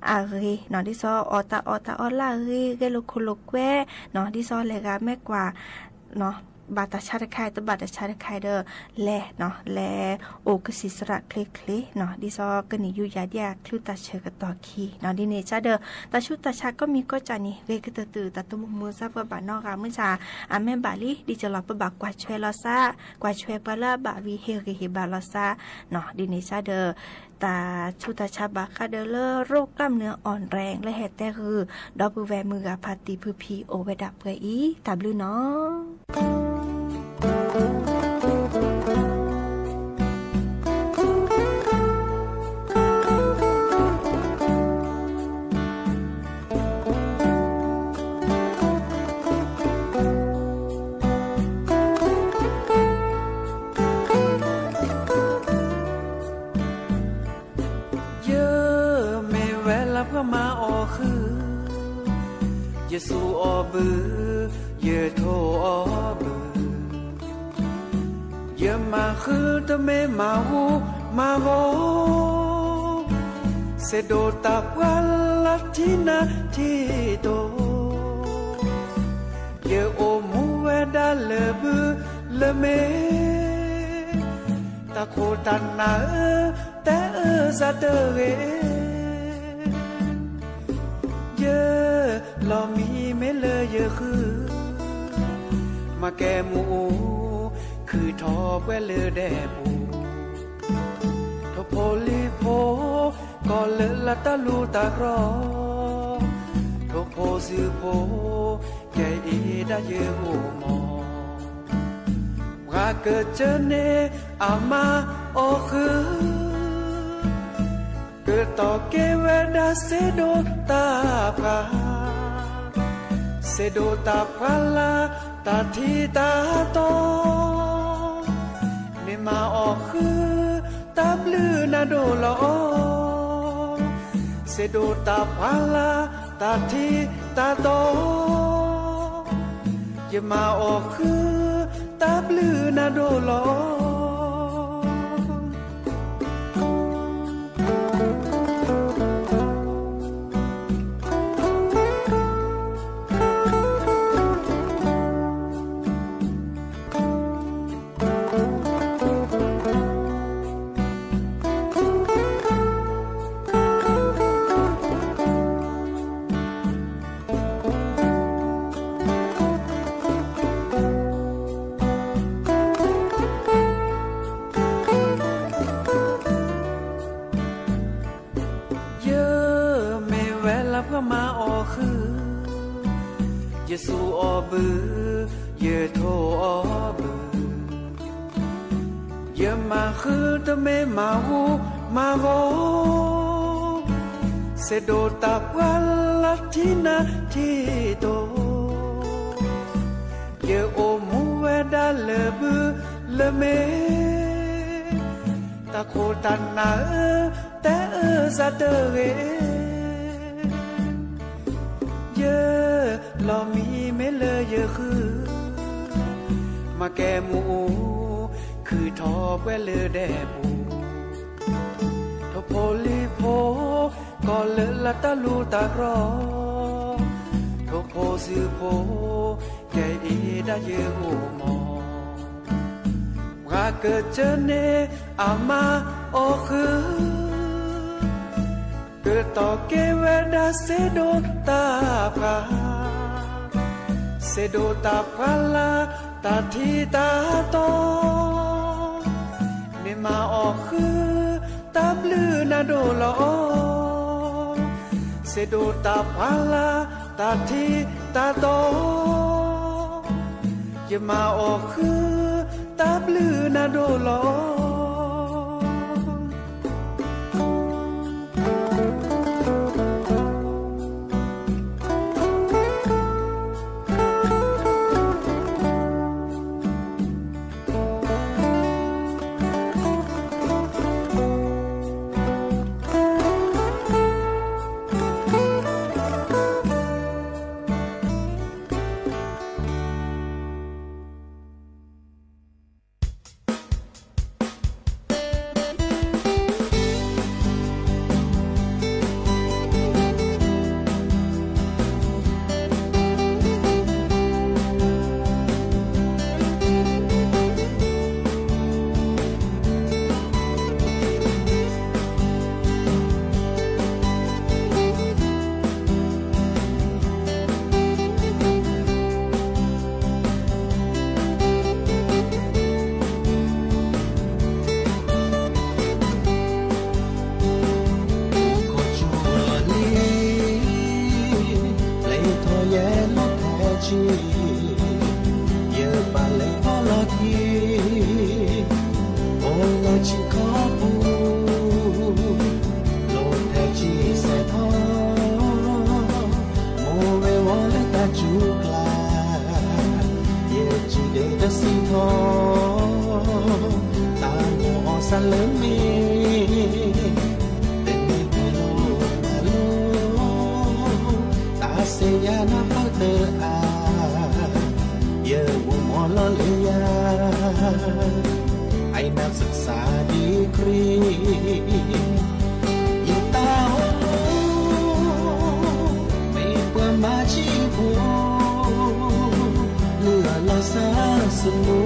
အဂ့ၤနီၤ ဒ်သိးအီၣ်တၢ်အီၣ်တၢ်အီလၢအဂ့ၤ ဂဲၤလိာ်ခိၣ်လိာ်ကွဲနီၤ ဒ်သိးလဲၤဂၤမ့ၢ်ကွၢ် ဘၣ်တၢ်ဆါတခါ တဘၣ်တၢ်ဆါတခါဒီး လဲၤနီၤ လဲၤအိၣ်ကစံၣ်သရၣ်ချ့ချ့နီၤ ဒ်သိးကန့ၢ်ယူးယၤဒ်အချုးတၢ်ဆၢကတီၢ်ခံနီၤ ဒ်န့ၣ်ကဒီး တၢ်ဆူးတၢ်ဆါကိးမံၤကိးကၠးန့ၣ် ဂ့ၤကတၢၢ်တုၤ တၢ်တမုာ်မုာ်စၢ်ပှၤဘၣ်နီတဂၤ မုၢ်ဆါ အမ့ၢ်ဘၣ်လံ ဒ်ကလီၤပဘၣ်ကွၢ်ဆွဲလီၤစၢ် ကွၢ်ဆွဲပှၤလၢအဘၣ်ဝံၤဟ့ၣ်ဂံၢ်ဟ့ၣ်ဘါလီၤစၢ်နီၤ ဒ်န့ၣ်ကဒီး တၢ်ဆူးတၢ်ဆါဘၣ်ဃးဒီးလၢ โรคกล้ามเนื้ออ่อนแรง လၢဟဲတဲဂုာ် ဒီပုၢ်ဝဲၢ်မုၢ်ဂၤဖါတံၢ်ဖုဖံအိၣ်ဝဲဒၣ်ပှဲၤအံၤ တၢ်ဘျုးနီၤ ယမ့ၢ်ဝဲလၢပှၤမၤအီၣ်ဃုာ်, ယစူးအီၣ်ဘု, ယထိးအီၣ်ဘု, ယမၤဃုာ်တမ့ၢ်မၤဟူမၤဂီၤ, စဲးဒိးတၢ်ပှၢ်လၢထံနါထံဒိၣ် ယအိၣ်မူဝဲဒၣ်လၢဘုလၢမ့ၢ်, တၢ်ခိၣ်တၢ်နၢ်ဧၢ, တဲအၢစၢ်တဂ့ၤ, ယလီၤမံမ့ၢ်လၢယဃု, မၤကဲမူးအူ, ခုၣ်ထီၣ်ပှဲၤလၢဒဲးပူၤ, ထိၣ်ဖိလံၤဖိ, ကီၢ်လၢလၢတၢ်လူၢ်တၢ်ရီ, ထိၣ်ဖိစုဖိ, ကဲအံၤဒၣ်ယအိၣ်မီၤ, ပှၤကစၢၢ်န့ၣ်အမၤအီၣ်ဃုာ် ကတီၢ်ကဲဝဲဒၣ်စ့ဒိၣ်တၢ်ပှၢ်, စ့ဒိၣ်တၢ်ပှၢ်လၢတၢ်ထံၣ်တၢ်တီ, မ့ၢ်မၤအီၣ်ဃုတၢ်ဘျုးနၤဒိၣ်လီၤ. စ့ဒိၣ်တၢ်ပှၢ်လၢတၢ်ထံၣ်တၢ်တီ, ယမၤအီၣ်ဃုတၢ်ဘျုးနၤဒိၣ်လီၤ. ယမ့ၢ်ဝဲလၢပှၤမၤအီၣ်ဃုာ်, ယစူးအီၣ်ဘု, ယထိၣ်အီၣ်ဘု, ယမၤဃုာ်တမ့ၢ်မၤဟူမၤဂီၤ, စ့ဒိၣ်တၢ်ပှၢ်လၢထံနၢ်ထံတိၢ်, ယအိၣ်မူဝဲဒၣ်လၢဘုလၢမ့ၢ်, တၢ်ခိၣ်တၢ်နၢ်ဧၢ, တဲအၢစၢ်တဂ့ၤ, ယလီၤမံမ့ၢ်လၢယဃုာ်, မၤကဲမူးအူ, ခုၣ်ထီၣ်ပှဲၤလၢဒဲးပူၤ, ထိၣ်ဖိလံၤဖိ, ကီၢ်လၢလၢတၢ်လူၤတၢ်ရီ, ထိၣ်ဖိစုဖိ, ကဲအံၤဒၣ်ယအိၣ်မီၤ, ပှၤကစၢၢ်န့ၣ်အမၤအီၣ်ဃုာ်, ကတီၢ်ကဲဝဲဒၣ်စ့ဒိၣ်တၢ်ပှၢ်, စ့ဒိၣ်တၢ်ပှၢ်လၢတၢ်ထံၣ်တၢ်တီ, မ့ၢ်မၤအီၣ်ဃုတၢ်ဘျုးနၤဒိၣ်လီၤ. စ့ဒိၣ်တၢ်ပှၢ်လၢတၢ်ထံၣ်တၢ်တီ, ယမၤအီၣ်ဃုတၢ်ဘျုးနၤဒိၣ်လီၤ.ခီၣ်ဆူလီၤလံ, ပျဲထီၣ်ယဲလီၤဖဲဆံ, ယပာ်လၢထီၣ်လီၤခံ, အိၣ်လၢဆံခီပူၤ, လီၤဖဲဆံစဲးထီၣ်, မိၢ်ဝဲဝီလၢတၢ်စူၤကျါ, ယစူၤဒ့တစံးထီၣ်, တၢ်မိၣ်အီၣ်စၢ်လၢမ့ၢ်, တမ့ၢ်ပှၤလီၤတၢ်လီၤ, တၢ်စ့ယၤနၢ်ပၢၢ်တအါ, ယအိၣ်မီၤလီၤလၢယၤ, အံၤနၢ်စၢ်ဒံခရံာ်, ယတၢ်အိၣ်မူ, မ့ၢ်ပှၤမၤဆံးဖိ, လုၢ်အလီၢ်စၢ်စမူ,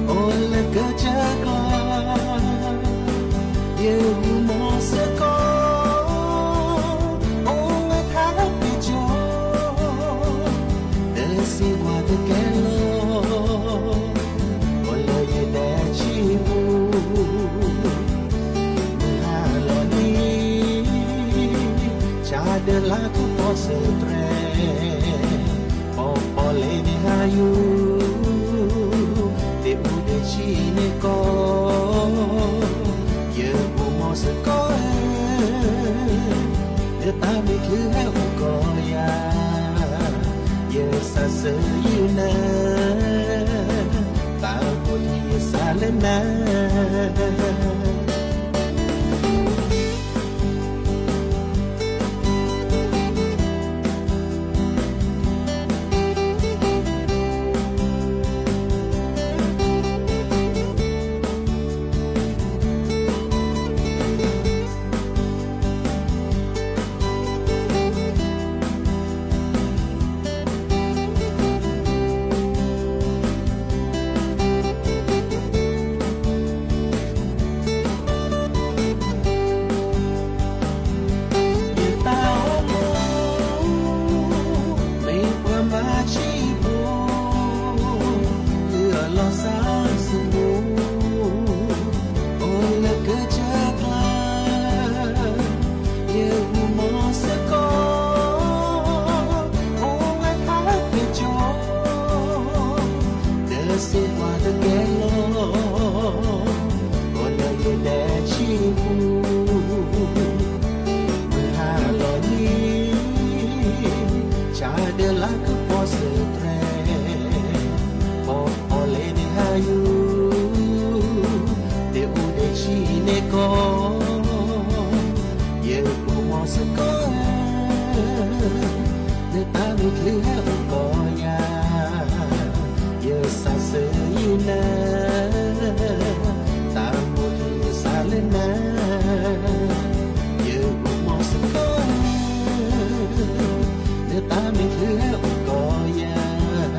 အိၣ်လၢကစၢၢ်ကျါ, ယဂုာ်မီၤစ့ၢ်ကီး, အိၣ်ဝဲထါပ့ၤကၠီ, တစံးကွၢ်တကဲလီၤ, အိၣ်လၢယဒဲဆံပူၤ, မုၢ်ဟါလီၤနံၤ, ဆါဒၢလါခိၣ်ဖီစၢၤတြဲၤ, ပီၣ်ပီၣ်လ့န့ၣ်ဟါယူၤ, ဒ့မုၢ်ဒ့ဆံန့ၣ်ကီး, ယဂုာ်မီၤစ့ၢ်ကီး စးစၢယုၢ်နၤ, သးအိၣ်ထံယစးလၢနၤ. ယသးအိၣ်မူ မ့ၢ်ပှၤမၤဆံးဖိ, လၢအလီၤစၢ်စမူ, အိၣ်လၢကစၢၢ်ကျါ, ယအိၣ်မီစ့ၢ်ကီး, အိၣ်ဝဲဖးက့ၤကၠီ ဒီးစ့ၢ်ကီးတကဲလီၤ, အိၣ်လၢယဒဲဆံးပူၤ, မုၢ်ဟါလီၤလံ, ဆါဒၢလၢကပီၤစၢၤတြဲၤ, ပီၤပီၤလဲၤန့ၣ်ဟါယူၤ, ဒဲအိၣ်ဒဲဆံးန့ၢ်ကီး, ယအိၣ်မီစ့ၢ်ကီးဧၢ, နတၢ်မ့ၢ်ချုးဟဲအိၣ်ကီးယၤ, ယစးစၢယုၢ်နၤ, သးအိၣ်ထံယစးလၢနၤ, ယအိၣ်မီစ့ၢ်ကီးဧၢ, နတၢ်မ့ၢ်ချုးဟဲအိၣ်ကီးယၤ,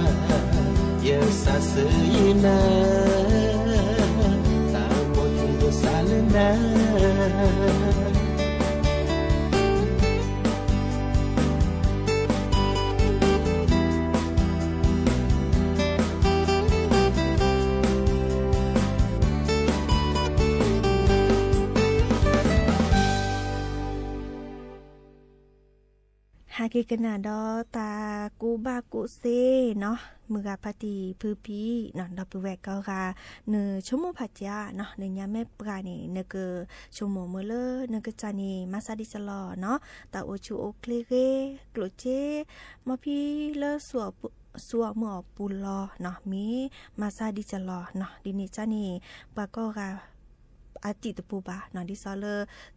ယစးစၢယုၢ်နၤ, သးအိၣ်ထံယစးလၢနၤ. ဟဲက့ၤကနၣ်ဒီးတၢ်ကူၣ်ဘၣ်ကူၣ်သ့နီၤ, မုၢ်ဂၤဖါတံၢ်ဖုဖံနီၤ, ဒီပုၢ်ဝဲၢ်ကိးဂၤ, နဆိကမိၣ်ဖးကၠၣ်နီၤ, နညါမဲာ်ပှၢ်န့ၣ် နကဆိကမိၣ်မ့ၢ်လၢနကစၢ်န့ၣ် မၤဆါဒံးစလီၤနီၤ, တၢ်အိၣ်ဆူၣ်အိၣ်ချ့ဂ့ၤ, ကျိၣ်စ့, မီဖံလၢ ဆူအမုၢ်အပူၤလီၤနီၤ, မ့ၢ်မၤဆါဒံးစလီၤနီၤ, ဒ်န့ၣ်ကၢ်န့ၣ် ပှၤကိးဂၤ အတံၢ်တပူၤဘၣ်နီၤ, ဒ်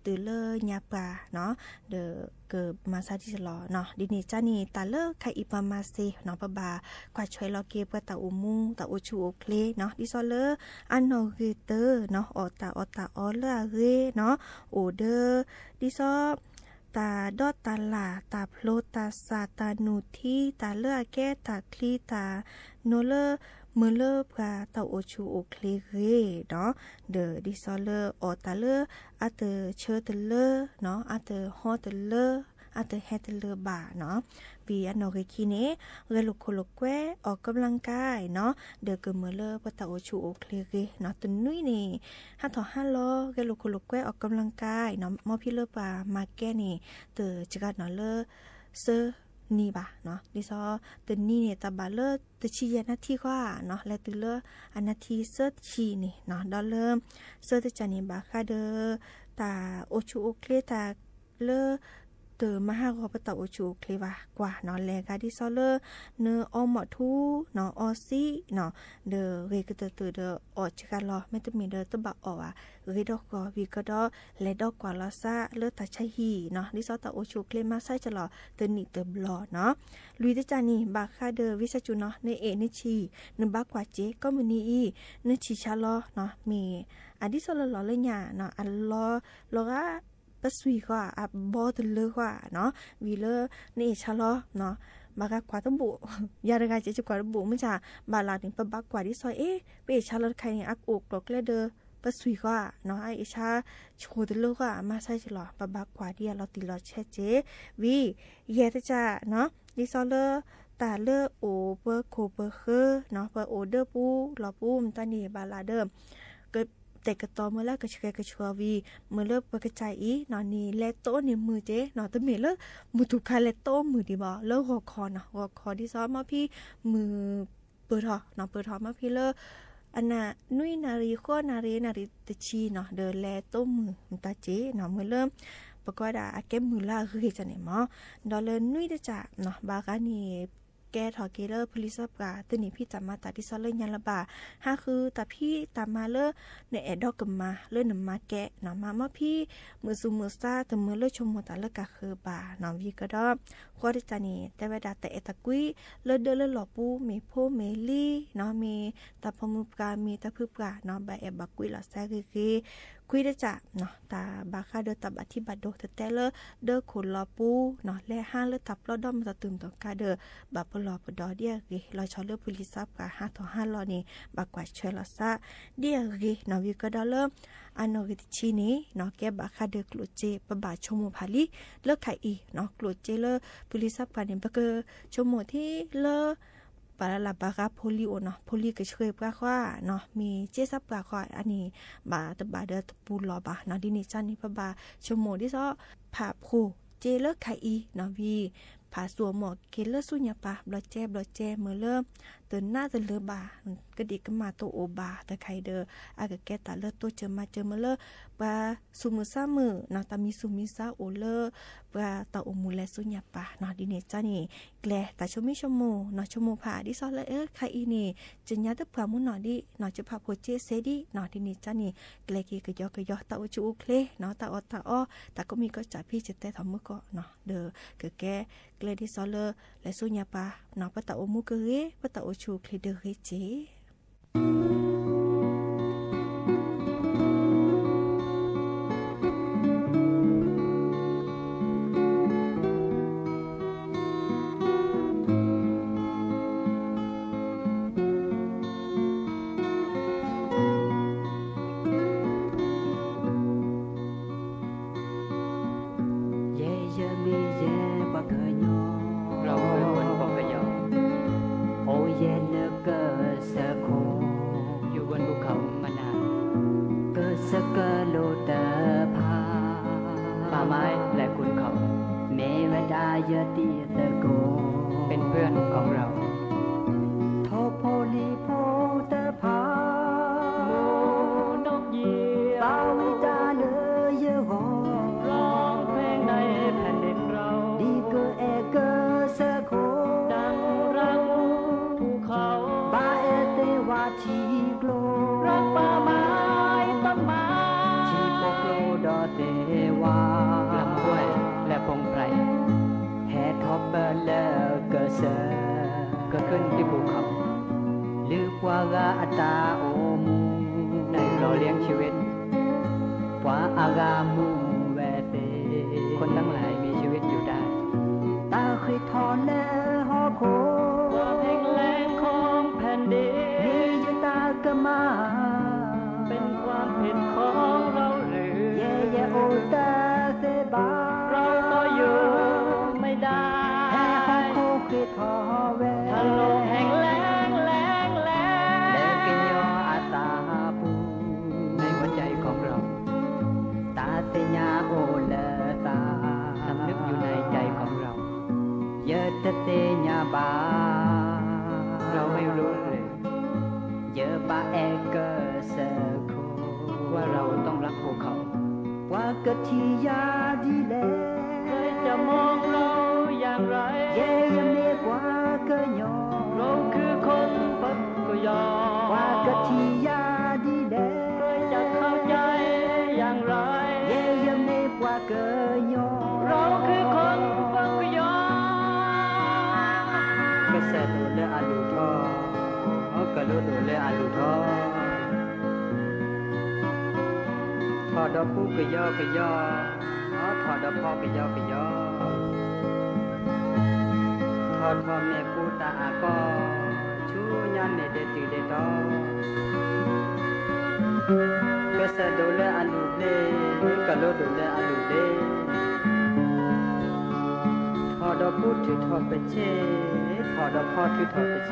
သိးလၢတုၤလၢညါပှၢ်နီၤ, ဒီးကမၤဆါဒံးစလီၤနီၤ, ဒ်န့ၣ်ကၢ်န့ၣ် တၢ်လၢခါအံၤပှၤမၤစ့နီၤ, ပဘၣ်ကွၢ်ထွဲလီၤက့ၤပှၤတၢ်အိၣ်မူ တၢ်အိၣ်ဆူၣ်အိၣ်ချ့နီၤ, ဒ်သိးလၢအနီၢ်ဂ့ၤတၢနီၤ, အီၣ်တၢ်အီၣ်တၢ်အီလၢအဂ့ၤနီၤ, အိၣ်ဒီး ဒ်သိး တၢ်ဒီးတၢ်လၢ် တၢ်ဖျိတၢ်စၢ် တၢ်နုၢ်ထံ တၢ်လၢအကဲတၢ်ချံ တၢ်နီၤလၢ မ့ၢ်လၢပှၤတၢ်အိၣ်ဆူၣ်အိၣ်ချ့ဂ့ၤနီၤ, ဒီးဒ်သိးလၢအီၣ်တၢ်လၢ အတဆၢတလၢနီၤ, အတဟီတလၢ အတဟဲတလၢဘၣ်နီၤ, ဝံၤအနီၢ်ဂ့ၤခံန့ၣ် ဂဲၤလိာ်ခိၣ်လိာ်ကွဲ အီၣ်ကဘျါကါနီၤ, ဒီးကမ့ၢ်လၢပှၤတၢ်အိၣ်ဆူၣ်အိၣ်ချ့ဂ့ၤနီၤ, တနွံန့ၣ် ဟးထီၣ်ဟးလီၤ ဂဲၤလိာ်ခိၣ်လိာ်ကွဲ အီၣ်ကဘျါကါနီၤ, မီဖံလၢပှၤမၤကဲန့ၣ် တစှၤနီၤလၢ သၢနံၣ်ဘၣ်နီၤ, ဒ်သိးတနံၣ်န့ၣ် တၢ်ဘၣ်လၢတဆံယဲၢ်နၣ်ထံၣ်ဃီနီၤ, လဲၤတုၤလၢအနၣ်ထံၣ်သၢဆံန့ၣ်နီၤ, ဒီးလၢ သၢတကၢ်န့ၣ် ဘၣ်ဃးဒီး တၢ်အိၣ်ဆူၣ်အိၣ်ချ့တၢ်လၢ တမၤဟးဂီၤပတၢ်အိၣ်ဆူၣ်အိၣ်ချ့ဘၣ်ကွၢ်နီၤ, လဲၤဂၤဒ်သိးလၢ နအီမီၢ်ထူနီၤ, အီစံနီၤ, ဒီးဂ့ၤကတၢၢ်တၢၢ်ဒီးအီၣ်စှၤလီၤ, မ့တမ့ၢ်ဒီးတဘၣ်အီၣ်ဘၣ်, ဂ့ၤဒီးဃီၤဝံၤကဒီး လဲၤဒီးကွၢ်လီၤသးလၢတၢ်ဆါဟံၣ်နီၤ, ဒ်သိးတၢ်အိၣ်ဆူၣ်အိၣ်ချ့မၤဆါကလီၤ တနံၣ်တဘျီနီၤ, လွံၢ်တကၢ်န့ၣ် ဘၣ်ဃးဒီးဝံသးစူၤနီၤ, နအဲၣ်နဆံၣ် နဘၣ်ကွၢ်စ့ၢ် ကိးမုၢ်နံၤအံၤ နဆံၣ်ဆါလီၤနီၤ, မ့ၢ် အဒ်သိးလၢလီၤလၢညါနီၤ, အလီၤ လီၤဂာ် ပစွံၢ်ဃီဧါ, အဘီတလၢဃီဧါနီၤ, ဝံၤလၢ နအဲၣ်ဆါလီၤနီၤ, ဘၣ်ဂၤကွၢ်တဘိး, ယၤတဂၤကဲ ယကွၢ်တဘိး မုၢ်ဆါ, ဘၣ်လၢန့ၣ် ပဘၣ်ကွၢ်ဒ်သိး အ့ ပအဲၣ်ဆါလီၤတခါအံၤန့ၣ် အကအိၣ်ကျိၤကျဲဒီး ပစွံၢ်ဃီဧါနီၤ, အအဲၣ်ဆါဆိတလၢဃီဧါ, မၤဆါကလီၤ, ပဘၣ်ကွၢ်ဒ်အလီၤတံၢ်လီၤဆဲးက့ၤ, ဝံၤ ယဲၢ်တကၢ်နီၤ, ဒ်သိးလၢ တၢ်လၢအိၣ်ပှၤခိၣ်ပှၤဃၢၤနီၤ, ပအိၣ်ဒီးပူၤလီၤပူၤ မတၤန့ၣ် ဘၣ်လၢဒီး ကတဲာ်ကတီၤမ့ၢ်လၢကဆှဲကဆှီဝံၤ, မ့ၢ်လၢပကစၢ်အံၤနီၤန့ၣ် လဲၤတိၢ်န့ၢ်မုၢ်က့နီၤ, တမ့ၢ်လၢ မုၢ်တူၢ်ခါလဲၤတိၢ်မုၢ်ဒံးဘၣ်, လၢဂီၤခီနီၤ, ဂီၤခီဒ်သိးမီဖံမုၢ်ပၢၢ်ထီၣ်နီၤ, ပၢၢ်ထီၣ်မီဖံလၢ အနံၤ နွံနၣ်ရံၣ် ဃိးနၣ်ရံၣ် နၣ်ရံၣ်တဆံနီၤ, ဒီးလဲၤတိၢ်မုၢ်မတၤက့နီၤ, မ့ၢ်လၢ ပကွၢ်ဒၣ်အကဲမုၢ်လၢအဂ့ၤကန့ၣ်မး, ဒီးလၢနွံတကၢ်နီၤ, ဘၣ်ဂၤန့ၣ် ကဲထီၣ်က့ၤလၢဖိလံၤစၢ်ပှၤ သုန့ၣ်ဖံးတၢ်မၤတၢ်ဒ်သိးလၢညါလၢၤဘၣ်, ဟးဃုတၢ်ဖံးတၢ်မၤလၢ နအဲၣ်ဒိးကမၤလၢနမၤကဲနီၤ, မၤမ့ၢ်ဖံး မုာ်သူၣ်မုာ်သး တမုာ်လၢဆိကမိၣ်တၢ်လၢကဃၢၤဘၣ်နီၤ, ဝံၤကဒီး ဃီတကးန့ၣ် တဲဝဲဒၣ်တၢ်အဲၣ်တၢ်ကွံ လၢဒၢလၢလီၢ်ပူၤ မ့ၢ်ဖိမ့ၢ်လံၤနီၤ, မ့ၢ်တၢ်ဖိမုၣ်ပှၢ် မ့ၢ်တၢ်ဖုပှၢ်နီၤ, ဘၣ်အဲၣ်ဘၣ်ကွံလီၤစဲဂ့ၤဂ့ၤ, ခွံတကးနီၤ, တၢ်ဘၣ်ဃးဒီးတၢ်ဘၣ်ထံဘၣ်ဒိ တတဲလၢဒၢခိၣ်လီၤပူၤနီၤ, လဲၤဟးလၢတၢ်ပျီဒီးမၤတၢ်သူၣ်မတၤကါဒီး ဘၣ်ပလီၢ်ပဒီဒ်အဂ့ၤ, လီၤဆီလၢဖိလံၤစၢ်ပှၤဟးထီၣ်ဟးလီၤန့ၣ် ဘၣ်ကွၢ်ဆၢလီၤစဲ ဒ်အဂ့ၤနီၤ, ဝံၤကဒီးလၢ အနီၣ်ဂံၢ်တဆံန့ၣ်နီၤ, ကဲဘၣ်ဃးဒီးကျိၣ်စ့ ပဘၣ်ဆိကမိၣ်ဖးလံ လၢခါအံၤနီၤ, ကျိၣ်စ့လၢဖိလံၤစၢ်ပှၤန့ၣ် ပကဆိကမိၣ်ထဲလၢ ပှၤလၢ်လၢ်ဘၣ်ဃးဖိလံၤအိၣ်နီၤ, ဖိလံၤကဆှဲပှၤဃီနီၤ, မ့ၢ်စ့စၢ်ပှၤဃီအန့ၣ် ဘၣ်တဘၣ်ဒီးတပူၤလီၢ်ဘၣ်နီၤ, ဒ်န့ၣ်ကန့ၣ် ပဘၣ်ဆိကမိၣ်ဒ်သိး ဖးဖိစ့လၢခါအံၤနီၤ, ဝံၤ ဖးသူၣ်အမီၢ်က့ၤလၢဆူညါပၤ ဘျီကဲဘျီကဲ မ့ၢ်လၢ တနးတလၢၤဘၣ် ကဒံကမၣ်တအိၣ်ဘၣ်တခါအံၤဒီး အကကဲတၢ်လၢတိစၢၤမၤစၢၤ မ့ၢ်လၢ ပှၤသူၣ်မုာ်သးမုာ်နီၤ, တၢ်မံသူၣ်မံသးအိၣ်လၢ ပှၤတၢ်အိၣ်မူလဲၤဆူညါပၤနီၤ, ဒ်န့ၣ်ကန့ၣ် ကျဲတၢ်ဆိမိၣ်ဆိကမိၣ်နီၤ, ဆိကမိၣ်ဖးဒ်သိးလၢ အၢ ခါအံၤန့ၣ် ကညးတပှၢ်မူနီၢ်ဒံးနီၤ, ကဖးဖိစ့စဲဒံးနီၤ, ဒ်န့ၣ်ကန့ၣ် ကျဲက့ၤကယီကယီ တၢ်အိၣ်ဆူၣ်အိၣ်ချ့နီၤ, တၢ်အီၣ်တၢ်အီ တၢ်ကိးမံၤကိးစၢ် ဖံးစတဲထီၣ်မုၢ်ကီၢ်နီၤ, ဒီးကကဲကျဲဒ်သိးလၢ လဲၤဆူညါပၤနီၤ, ပတၢ်အိၣ်မူကဂ့ၤ ပတၢ်အိၣ်ဆူၣ်အိၣ်ချ့ဒီးဂ့ၤက့ၤ ယဲယမ့ၢ်ယဲပှၤကညီ, အိၣ်ယဲနကစၢၢ်ခိၣ်, ကစၢၢ်ကလိတဖၣ်, မ့ၢ်ဝဲဒၣ်ယတံၤသကိး, ထီၣ်ဖိလံၤဖိတဖၣ်, ဘၣ်ဝံတၢ်လၢယဂီၢ်, ဒ်ကအဲၣ်ကစၢၢ်ခိၣ်, ဘၣ်အဲၣ်သ့ၣ်ဝါထံကျိ, ထံဖိကျိဒီးသ့ၣ်ဝါ, ဟဲထီၣ်ပၢၢ်လၢကစၢၢ်, လုၢ်ပှၤဂၤအတၢ်အိၣ်မူ, ပှၤအဂၤမူဝဲသ့ၣ်, တၢ်ဃ့ထီၣ်လၢဟီၣ်ခိၣ်, မ့ၢ်ယတၢ်ကမၣ်, ယဲယအိၣ်တသ့ဘၣ်, ဟဲဟီၣ်ခိၣ်ဃ့ထီၣ်ဝဲ, လၢကညီအသးပူၤ, တၢ်သ့ၣ်ညါအိၣ်လၢသး, ယတသ့ၣ်ညါဘၣ်, ယဘၣ်အဲၣ်ကစၢၢ်ခိၣ်, ပှၤကထံၣ်ယၤဒ်လဲၣ်, ယဲယမ့ၢ်ပှၤကညီ, ပှၤကထံၣ်ယၤဒ်လဲၣ်, ယဲယမ့ၢ်ပှၤကညီ, ကစၢၢ်ဒိၣ်လၢအလုၢ်ထီၣ်, ကလိဒိၣ်လၢအလုၢ်ထီၣ်, ထီၣ်ဒီးပူကယီကယီ, ထီၣ်ဒီးဖီကယီကယီ, ထီၣ်ထီၣ်မ့ၢ်ပူတၢ်အကီ, ဆူညါမ့ၢ်ဒဲးတုၤဒဲးတီၤ, ကစၢၢ်ဒိၣ်လၢအလုၢ်ဘျ့, ကလိဒိၣ်လၢအလုၢ်ဘျ့, ထီၣ်ဒီးပူထုးထီၣ်ပဆ့, ထီၣ်ဒီးဖီထုးထီၣ်ပဆ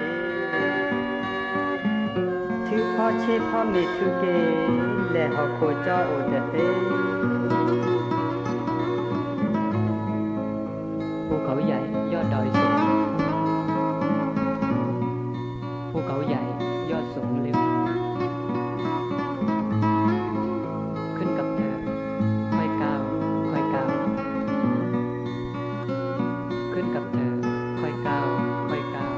့, ထုးဖီဆ့ဖီမ့ၢ်ထုးက့ၤ, လဲၤဟီၣ်ခိၣ်ကၠီအိၣ်တသ့ ภูเขาใหญ่ยอดดอยสูง ภูเขาใหญ่ยอดสูงเร็ว ขึ้นกับเธอ ค่อยก้าว ค่อยก้าว ขึ้นกับเธอ ค่อยก้าว ค่อยก้าว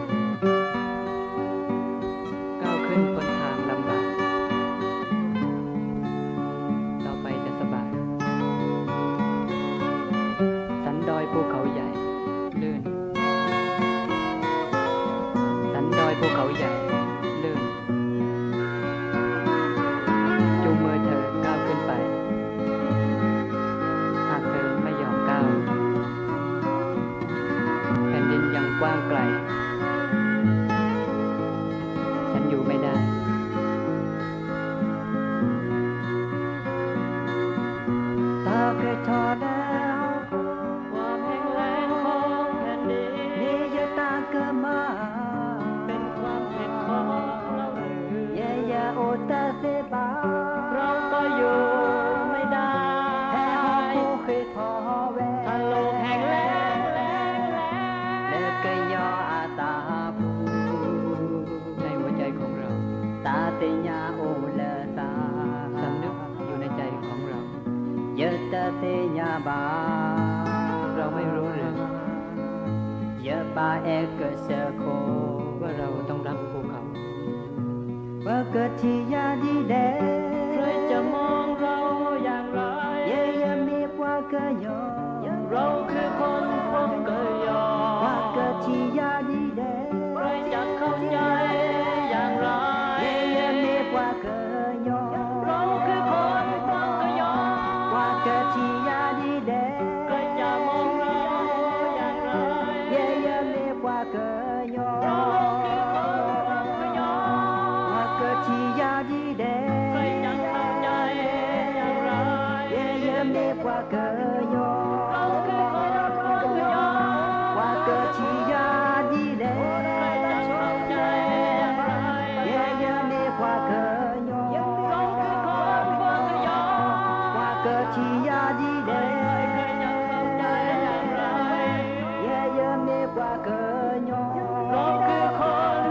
ภูเขาใหญ่เลิศ จูงมือเธอก้าวขึ้นไป หากเธอไม่ยอมก้าว แผ่นดินยังกว้างไกล ฉันอยู่ไม่ได้ တၢ်ကထီၣ်ဒၣ် ความแห้งแล้งของแผ่นดิน မ့ၢ်ယတၢ်ကမၣ် เป็นความผิดของเราหรือ ယဲယအိၣ်တသ့ဘၣ် เราก็อยู่ไม่ได้ ဖဲဟီၣ်ခိၣ်ဃ့ထီၣ်ဝဲ ถ้าโลกแห้งแล้ง လၢကညီအသးပူၤ ในหัวใจของเรา တၢ်သ့ၣ်ညါအိၣ်လၢသး สำนึกอยู่ในใจของเรา ယတသ့ၣ်ညါဘၣ် เราไม่รู้หรือ ယပၢ်အဲၣ်ကစၢၢ်ခိၣ် ว่าเราต้องรับภูเขา ပကထံၣ်ယၤဒ်လဲၣ် ใครจะมองเราอย่างไร ယဲယမ့ၢ်ပှၤကညီ เราคือคนพวกกยอ ပှၤကထံၣ်ယၤဒ်လဲၣ် ใครจะเข้าใจอย่างไร ယဲယမ့ၢ်ပှၤကညီ เราคือคนพวกกยอ ပှၤကထံၣ်ယၤဒ်လဲၣ် ใครจะมองเราอย่างไร ယဲယမ့ၢ်ပှၤကညီ เราคือคนพวกกยอ ပှၤကထံၣ်ယၤဒ်လဲၣ် ใครจะเข้าใจอย่างไร ယဲယမ့ၢ်ပှၤကညီ ပှၤကထံၣ်ယၤဒ်လဲၣ် ယဲယမ့ၢ်ပှၤကညီ ပှၤကထံၣ်ယၤဒ်လဲၣ် ယဲယမ့ၢ်ပှၤကညီ တကံၢ်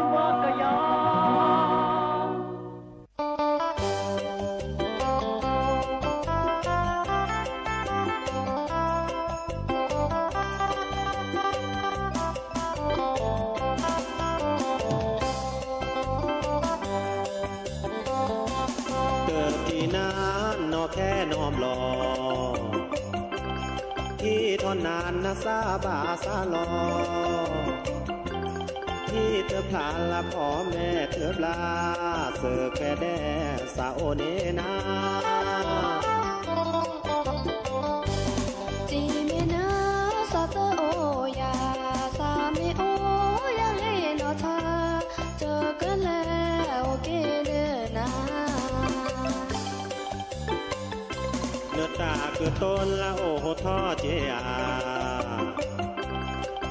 နၤနီၢ်ခဲနီၢ်ဘျီၣ် ဟံးထီၣ်နၤနသးဘၣ်သးလီၤ ဟံးတဖျါလၢဖီမဲာ်တဘျါ သုးခွဲးဒဲးသးအိၣ်န့ၣ်နၤ တံၤမ့ၢ်နသးသၢအိၣ်ယၤ သးမ့ၢ်အိၣ်ယၤလၢနီၢ်ထါ တကလဲၤအိၣ်က့ၤလၢနၤ နတၢ်ကတိၤလၢအိၣ်ဟိထီၣ်က့ၤ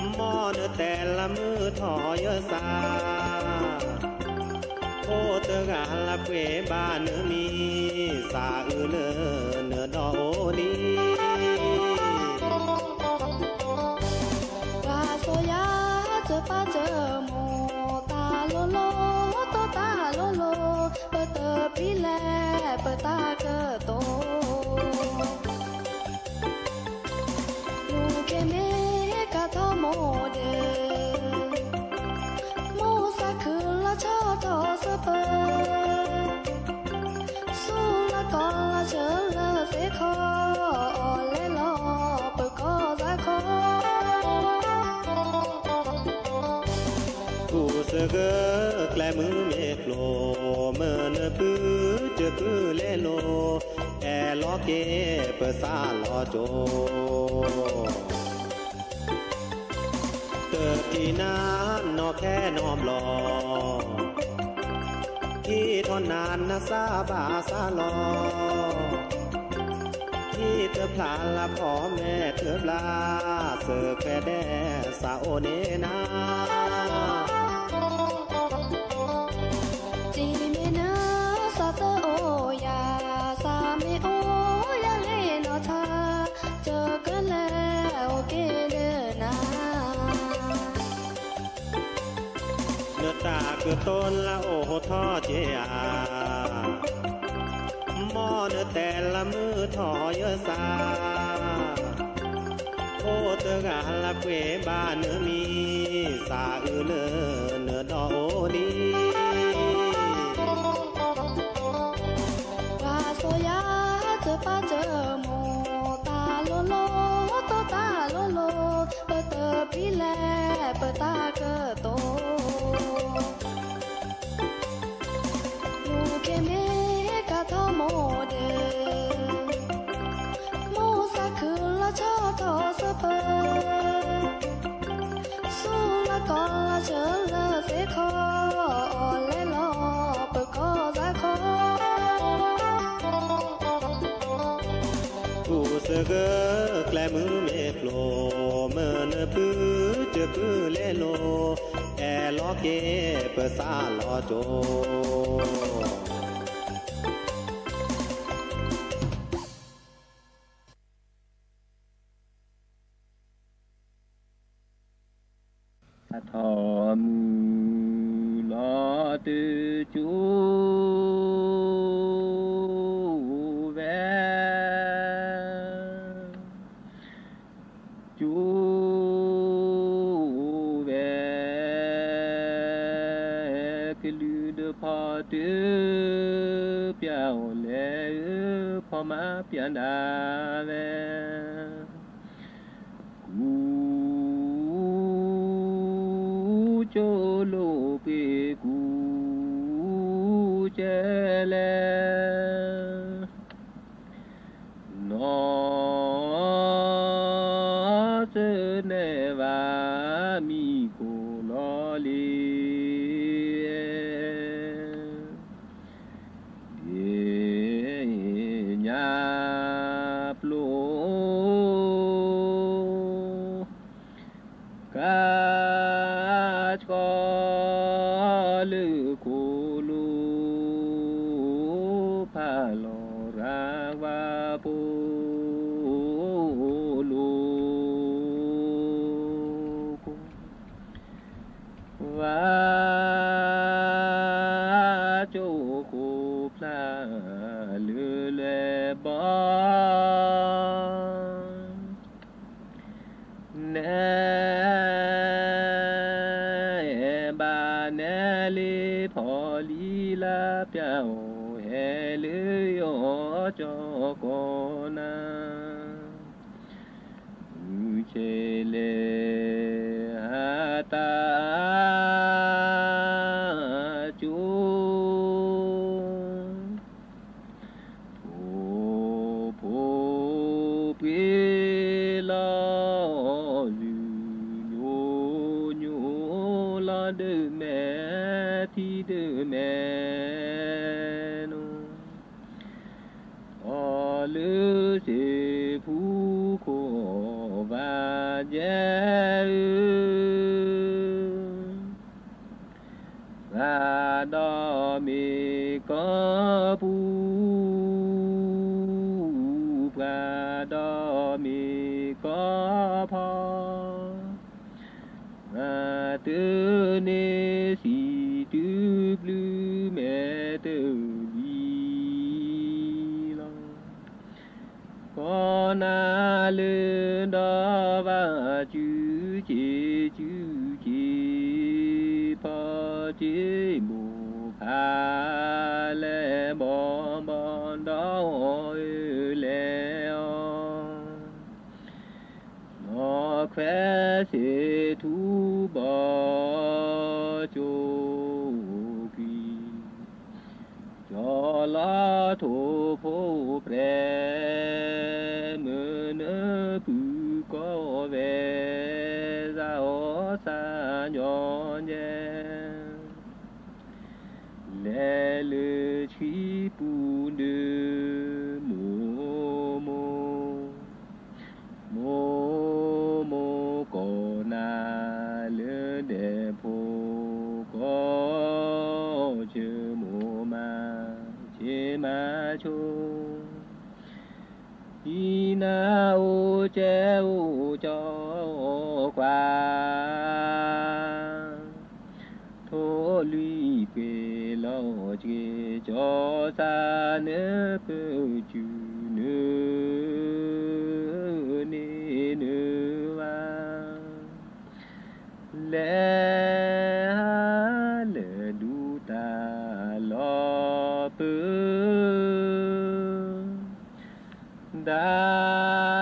ဧါ မ်နတဲလၢမုၢ်ထီၣ်ယဲၢ်သး ဖိတဂၤလၢပှဲၤဘၣ်နမံၤ သးအုးလၢနဒီအိၣ်လံ ပှၤစီၤယၤတပာ်တမိၢ် တၢ်လိၤလိၤ တိတၢ်လိၤလိၤ ပတပျံၤလဲၣ်ပတၢ်ကတိၤ လူၤက့ၤမ့ၢ်ကထီၣ်မိၢ်ဒဲး မိၢ်သးခုလီၤဆီထီၣ်စၢၤပၢၤ ဆူလီၢ်ကီၢ်လီၤဆၢလၢသ့ၣ်ခီ အီၣ်လဲလီၤပကီၢ်သးခီ ကူၣ်သဂၢၢ်ကျဲမုၢ်မ့ၢ်ကျိၤ မ့ၢ်နပုၢ်တကုၢ်လဲလိာ် အဲၣ်လီၤက့ၤပသးလီၤကၠိ တကံၢ်နၤနီၢ်ခဲနီၢ်ဘျီၣ် ဟံးထီၣ်နၤနသးဘၣ်သးလီၤ ဟံးတဖျါလၢဖီမဲာ်တဘျါ သုးခွဲးဒဲးသးအိၣ်န့ၣ်နၤ တံၤမ့ၢ်နသးသၢအိၣ်ယၤ သးမ့ၢ်အိၣ်ယၤလၢနီၢ်ထါ တကလဲၤအိၣ်က့ၤလၢနၤ နတၢ်ကတိၤလၢအိၣ်ဟိထီၣ်က့ၤဧါ မ်နတဲလၢမုၢ်ထီၣ်ယဲၢ်သး ဖိတဂၤလၢပှဲၤဘၣ်နမံၤ သးအုးလၢနဒီအိၣ်လံ ပှၤစီၤယၤတပာ်တမိၢ် တၢ်လိၤလိၤ တိတၢ်လိၤလိၤ ပတပျံၤလဲၣ်ပတၢ်ကတိၤ သဂၢၢ်ကျဲမုၢ်မ့ၢ်ဖျိး, မုၢ်နုာ်ပုၢ်တပုၢ်လဲၤလိၤ, အဲၣ်လီၤက့ၤပသးလီၤကၠိ. ထီၣ်မုၢ်လီၤတုၤကၠိဝဲ, ကၠိဝဲ, ကလုာ်ဒုးဖီတၢ်ပျၢ်အီၤလဲၣ်, ဖီမၤပျၢ်ဒၣ်ဝဲ ကူ ကၠိလိာ်ပှ့ၤကူကဲလဲၣ်, နီၢ်သန့ၢ်ဘၣ်မံၤကိၢ်လီၤလံ ဒ့ၣ်ညါပျိ ကါဆှီလၢခိၣ်လိၤ ဖးလီၤရၤဝါဖိလိၤ ကိၢ် ဝါကၠိဃိၣ်ဖျါလၢလွဲၢ်ဘီ နဲ ဘၣ်နဲလ့ဖီလံလါပျၢ်အိၣ်ဟဲလၢယီၤကၠီကီၢ်နၤ မုၢ်ဆဲးလဲၤဟးတၢ်ကၠိ ဖိ ဖိပှ့ၤလီၤ လုၢ်ညိညိလီၤဒၢးမဲာ်ထံဒၢးမဲာ်နိ အီၤလၢစ့ၢ်ဖူခိၣ်ဘၣ်ယဲၢ်ဧၢ ပှၤဒီးမ့ၢ်ကီၢ်ပူၤ ပှၤဒီးမ့ၢ်ကီၢ်ဖီ မၤတန့ၢ်စံးတုၤဘျုးမဲာ်တလံၤလီၤ ကီၢ်နၤလၢဒီဘၣ်စုစ့ၢ်စုစ့ၢ် ဖီစ့ၢ်မိၢ်ဖး လဲၤဘီဘီဒီးအီၤအၢလဲၤအီၤ နီၢ်ခွဲးစ့ၢ်ထူဘီကၠိကွံာ် ကၠီလီၤထိၣ်ဖိပြဲၤ မုၢ်နုာ်ပုၢ်ကီၢ်ဝဲ သးအီၣ်သးညီညဲ လဲၤလၢဆှံပူၤဒုး မိၢ်မိၢ် မိၢ်မိၢ်ကီၢ်နၤ လၢဒဲးဖိကီၢ်ဆၢ မိၢ်မၤဆ့ၣ်မၤဆိ ဟံးနၤအိၣ်ကဲအိၣ်ကၠီကွၢ် ထိၣ်လွံၢ်ပှ့ၤလီၤ က့ၤကၠီသးနၢပၢၢ် စုနၢန့ၢ်နၢဘၣ် လဲၤဟးလၢဒူတၢ်လီၤပၢၢ် ဒၣ်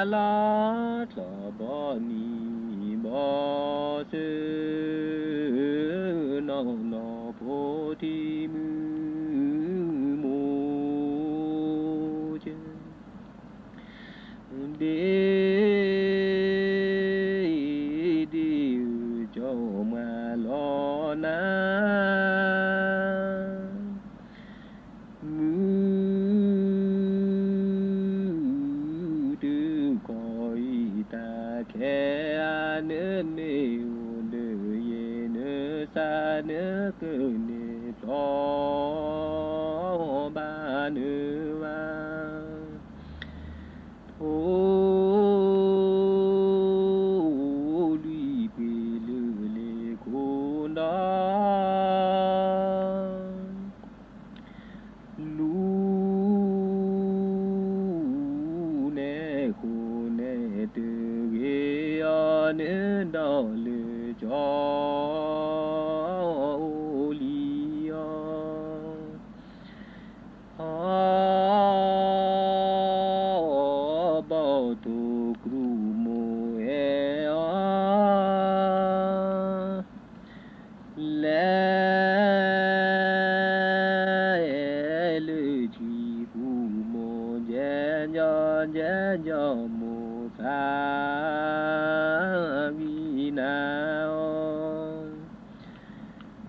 လီၤထီၣ်ဘီနံၤဘီသၢ နီၢ်နီၢ်ဖိထံမုၢ် မိၢ်ကၠၢ ဒ့ၣ်ဒ့ၣ်ဧၢ ကၠီမၤလီၤနၤ မုၢ် နကန့ၢ်ဖျီဘၣ်နုာ်ဘၣ် ဖိလွံၢ်ပှ့ၤလုၢ်လ့ၤခိၣ်ဒီ လူၤန့ၣ်ဃိန့ၣ်တဂ့ၤအီၤ နဒီလၢကၠီအိၣ်လံအီၤ အဘီၣ်တိၢ်ကြူၢ်မိၢ်အဲၣ်အီၤ လဲၤလၢထံပူၤမိၢ်ကဲကၠီ ကဲကၠီမိၢ်သးဝံၤနၤအီၤ ပျံၤ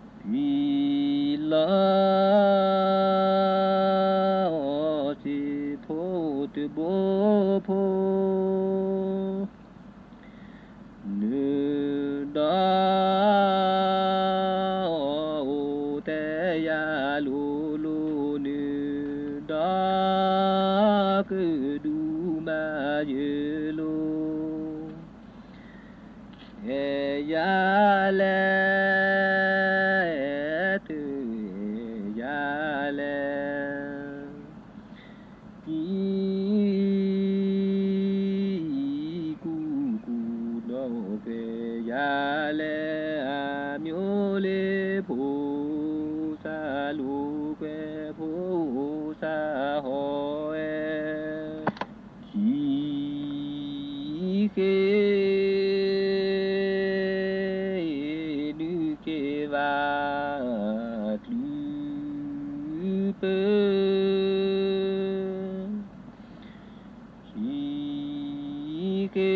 လီၤစ့ၢ်ဖိတဘိဖိ နုာ်ဒီးအိၣ်တဲယၤလိၤလိၤ နုာ်ဒီးကဒုးမၤယၢၤလိၤ အဲၣ်ယၤလဲၣ် တအဲၣ်ယၤလဲၣ် ကံကူကူဒီးကွဲးယၤလဲၣ် အမျိုးလ့ဖိသၣ်လိၤကွဲး ဖိသၣ်ဟီၣ်ဝဲ ကံဃ့ နုာ်က့ၤဘၣ်တချုးပၢၤ ကံဃ့ နုာ်က့ၤ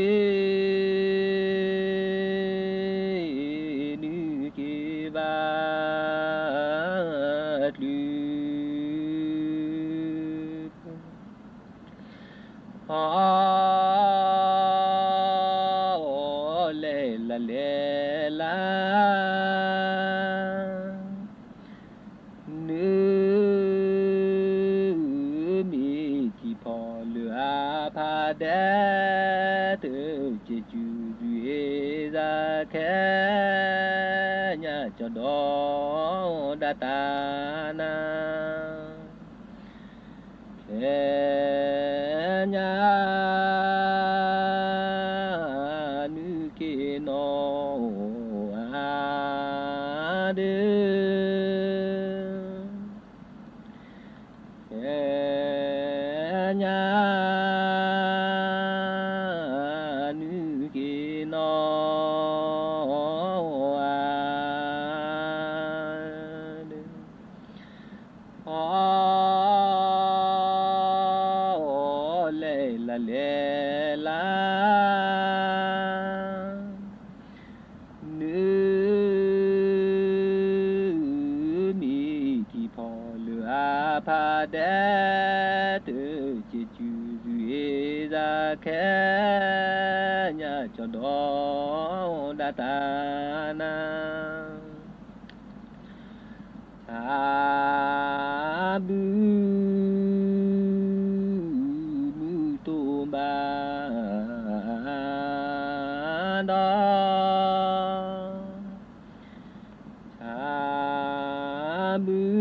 ဘၣ်တချုး အီ လဲၤလၢလဲၤလၢ နုာ်မ့ၢ်ထံဖီလၢအဖးဒဲး တစဲးစူၤ ဒုးဟ့ၣ်စးခဲ ညါကၠီဒီးဒၣ်တၢ်နၤ ခဲညါ နုာ်က့ၤနီၢ်အါဒၢး ခဲညါ နုာ်က့ၤနီၢ်အါဒၢး အီ လဲၤလၢလဲၤလၢ နုာ်မ့ၢ်ထံဖီလၢအဖးဒဲး တစဲးစူၤ ဒုးဟ့ၣ်စးခဲ ညါကၠီဒီးဒၣ်တၢ်နၤ ဆါဘုမုၢ်တိၢ်ဘၣ်ဒီး ဆါဘုမုၢ်တိၢ်ဘၣ် ဒီး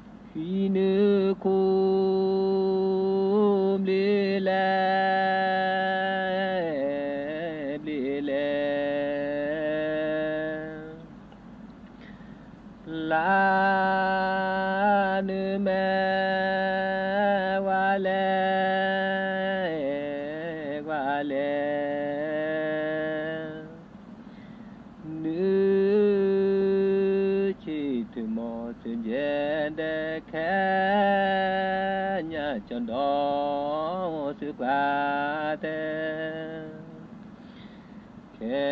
ဟံးန့ၢ်ခိၣ်ဘျ့လဲၣ် ဘျ့လဲၣ် လၢနမဲာ် ကွၢ်လဲၣ် ကွၢ်လဲၣ် နုာ်ဆ့ၣ်ထၢၣ်မီၤစၢၤကဲၤဒဲး ခဲညါကၠီဒီး သုးပှၢ်တဲ ခဲ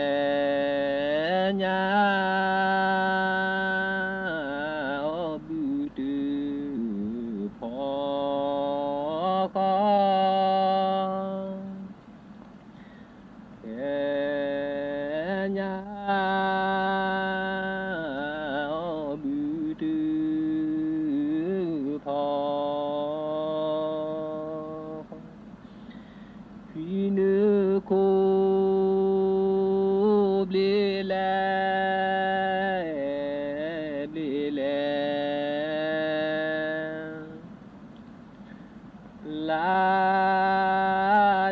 ညါ အီၣ်ဘုတဖီ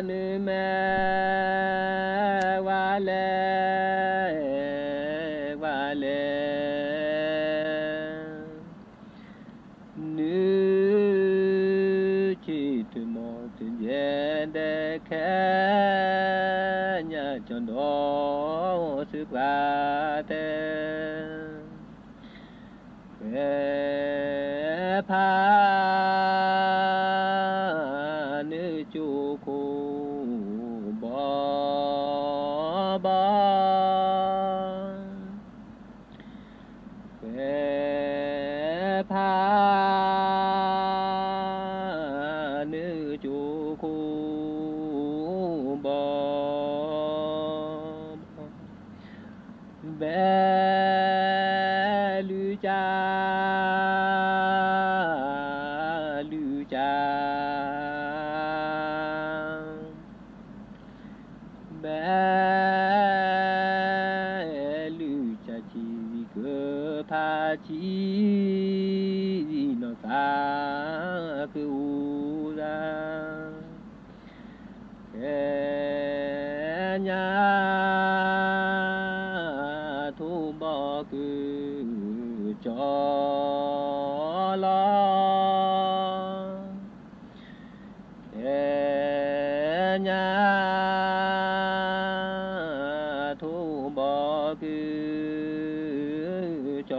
နမ့ၢ်ဝဲလဲၣ်, ဝဲလဲၣ်, နုၤဆံးတမီၢ်တယဲၢ်ဒဲးခဲ, ညါကၠီဒီးစုပှၤတဲ ဝဲဖး နုၢ်ကၠိခိၣ်ဘီဘီ, ဝဲဖး နုၢ်ကၠိခိၣ်ဘီဘီ ဘဲလုၢ်ကၠၢ် လုၢ်ကၠၢ် ဘဲလုၢ်ကၠၢ်ဆံး ကဖးဆံး နီၢ်သးကအိၣ်သး ကဲညါ ထိၣ်ဘီကၠီလီၤ. ကဲညါ ထိၣ်ဘီကၠီလီၤ.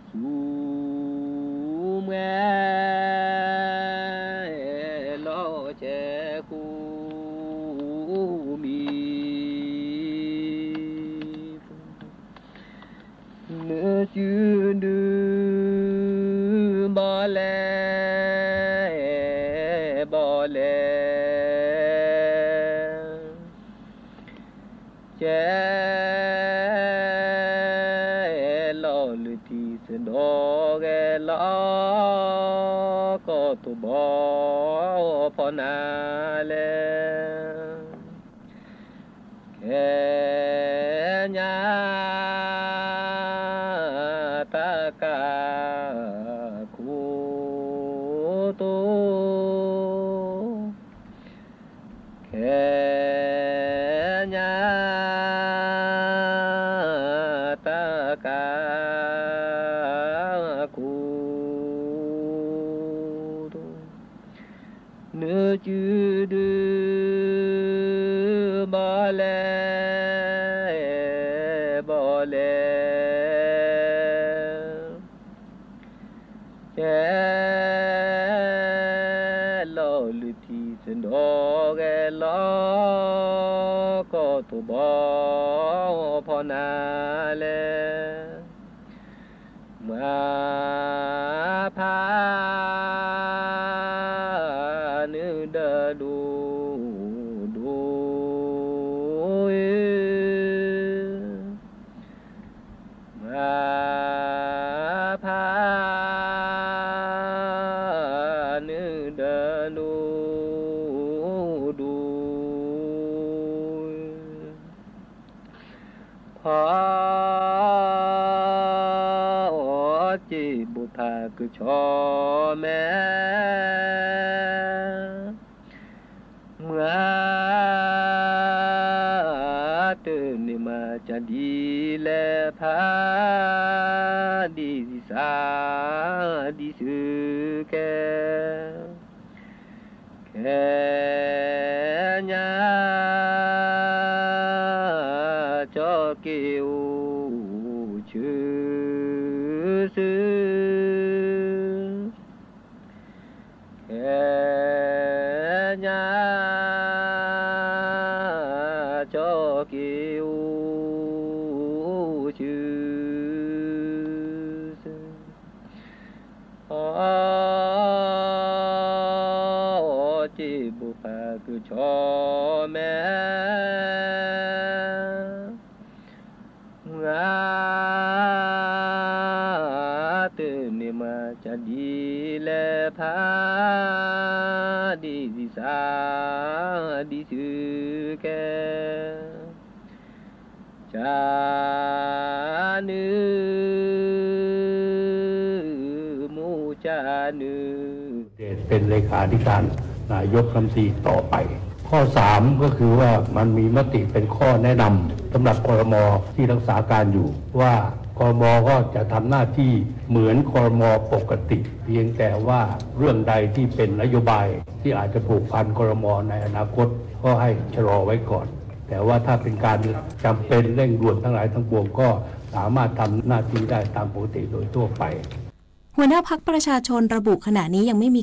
သူမှဲလီၤဆဲးဃိမံၤ နစုဒုဘီလဲၣ် ဘီလဲၣ် ကဲလီၤလၢထံစဒီးဂဲၤလီၤ ကီၢ်ထိၣ်ဘီဖီနၤလဲၣ်. ကဲညါ တၢ်ကးခိၣ်တိ ကဲညါ တၢ်ကးခိၣ်တိ နစုဒုဘီလဲၣ် ဘီလဲၣ် ကဲလီၤလၢထံစဒီးဂဲၤလီၤ ကီၢ်ထိၣ်ဘီဖီနၤလဲၣ်. မွၤဖး နုၢ်ဒၢဒိၣ်ဒိၣ် မွၤဖး နုၢ်ဒၢဒိၣ်ဒိၣ် ဖီ စ့ၣ်ဘိၣ်ဖးကဆီမဲ မွၤ တန့ၢ်မၤကဒံလဲၣ်ဖး ဒ်စး ဒ်စူးကဲ ကဲညါ ကၠီက့ၤအိၣ်ဆူၣ်စု ကဲ ညါ ကၠီက့ၤအိၣ်ဆူၣ်စု အီ စ့ၣ်ဘိၣ်ဖးကဆီမဲ မွၤ တန့ၢ်မၤကဒံလဲၣ်ဖး ဒ်စး ဒ်စူးကဲ ကၠၢနု เดชเป็นเลขาธิการนายกรัฐมนตรีต่อไป ข้อสามก็คือว่ามันมีมติเป็นข้อแนะนำสำหรับครม.ที่รักษาการอยู่ว่าครม.ก็จะทำหน้าที่เหมือนครม.ปกติเพียงแต่ว่าเรื่องใดที่เป็นนโยบายที่อาจจะผูกพันครม.ในอนาคตก็ให้ชะลอไว้ก่อนแต่ว่าถ้าเป็นการจำเป็นเร่งด่วนทั้งหลายทั้งปวงก็สามารถทำหน้าที่ได้ตามปกติโดยทั่วไป หัวหน้าพรรคประชาชนระบุขณะนี้ยังไม่มี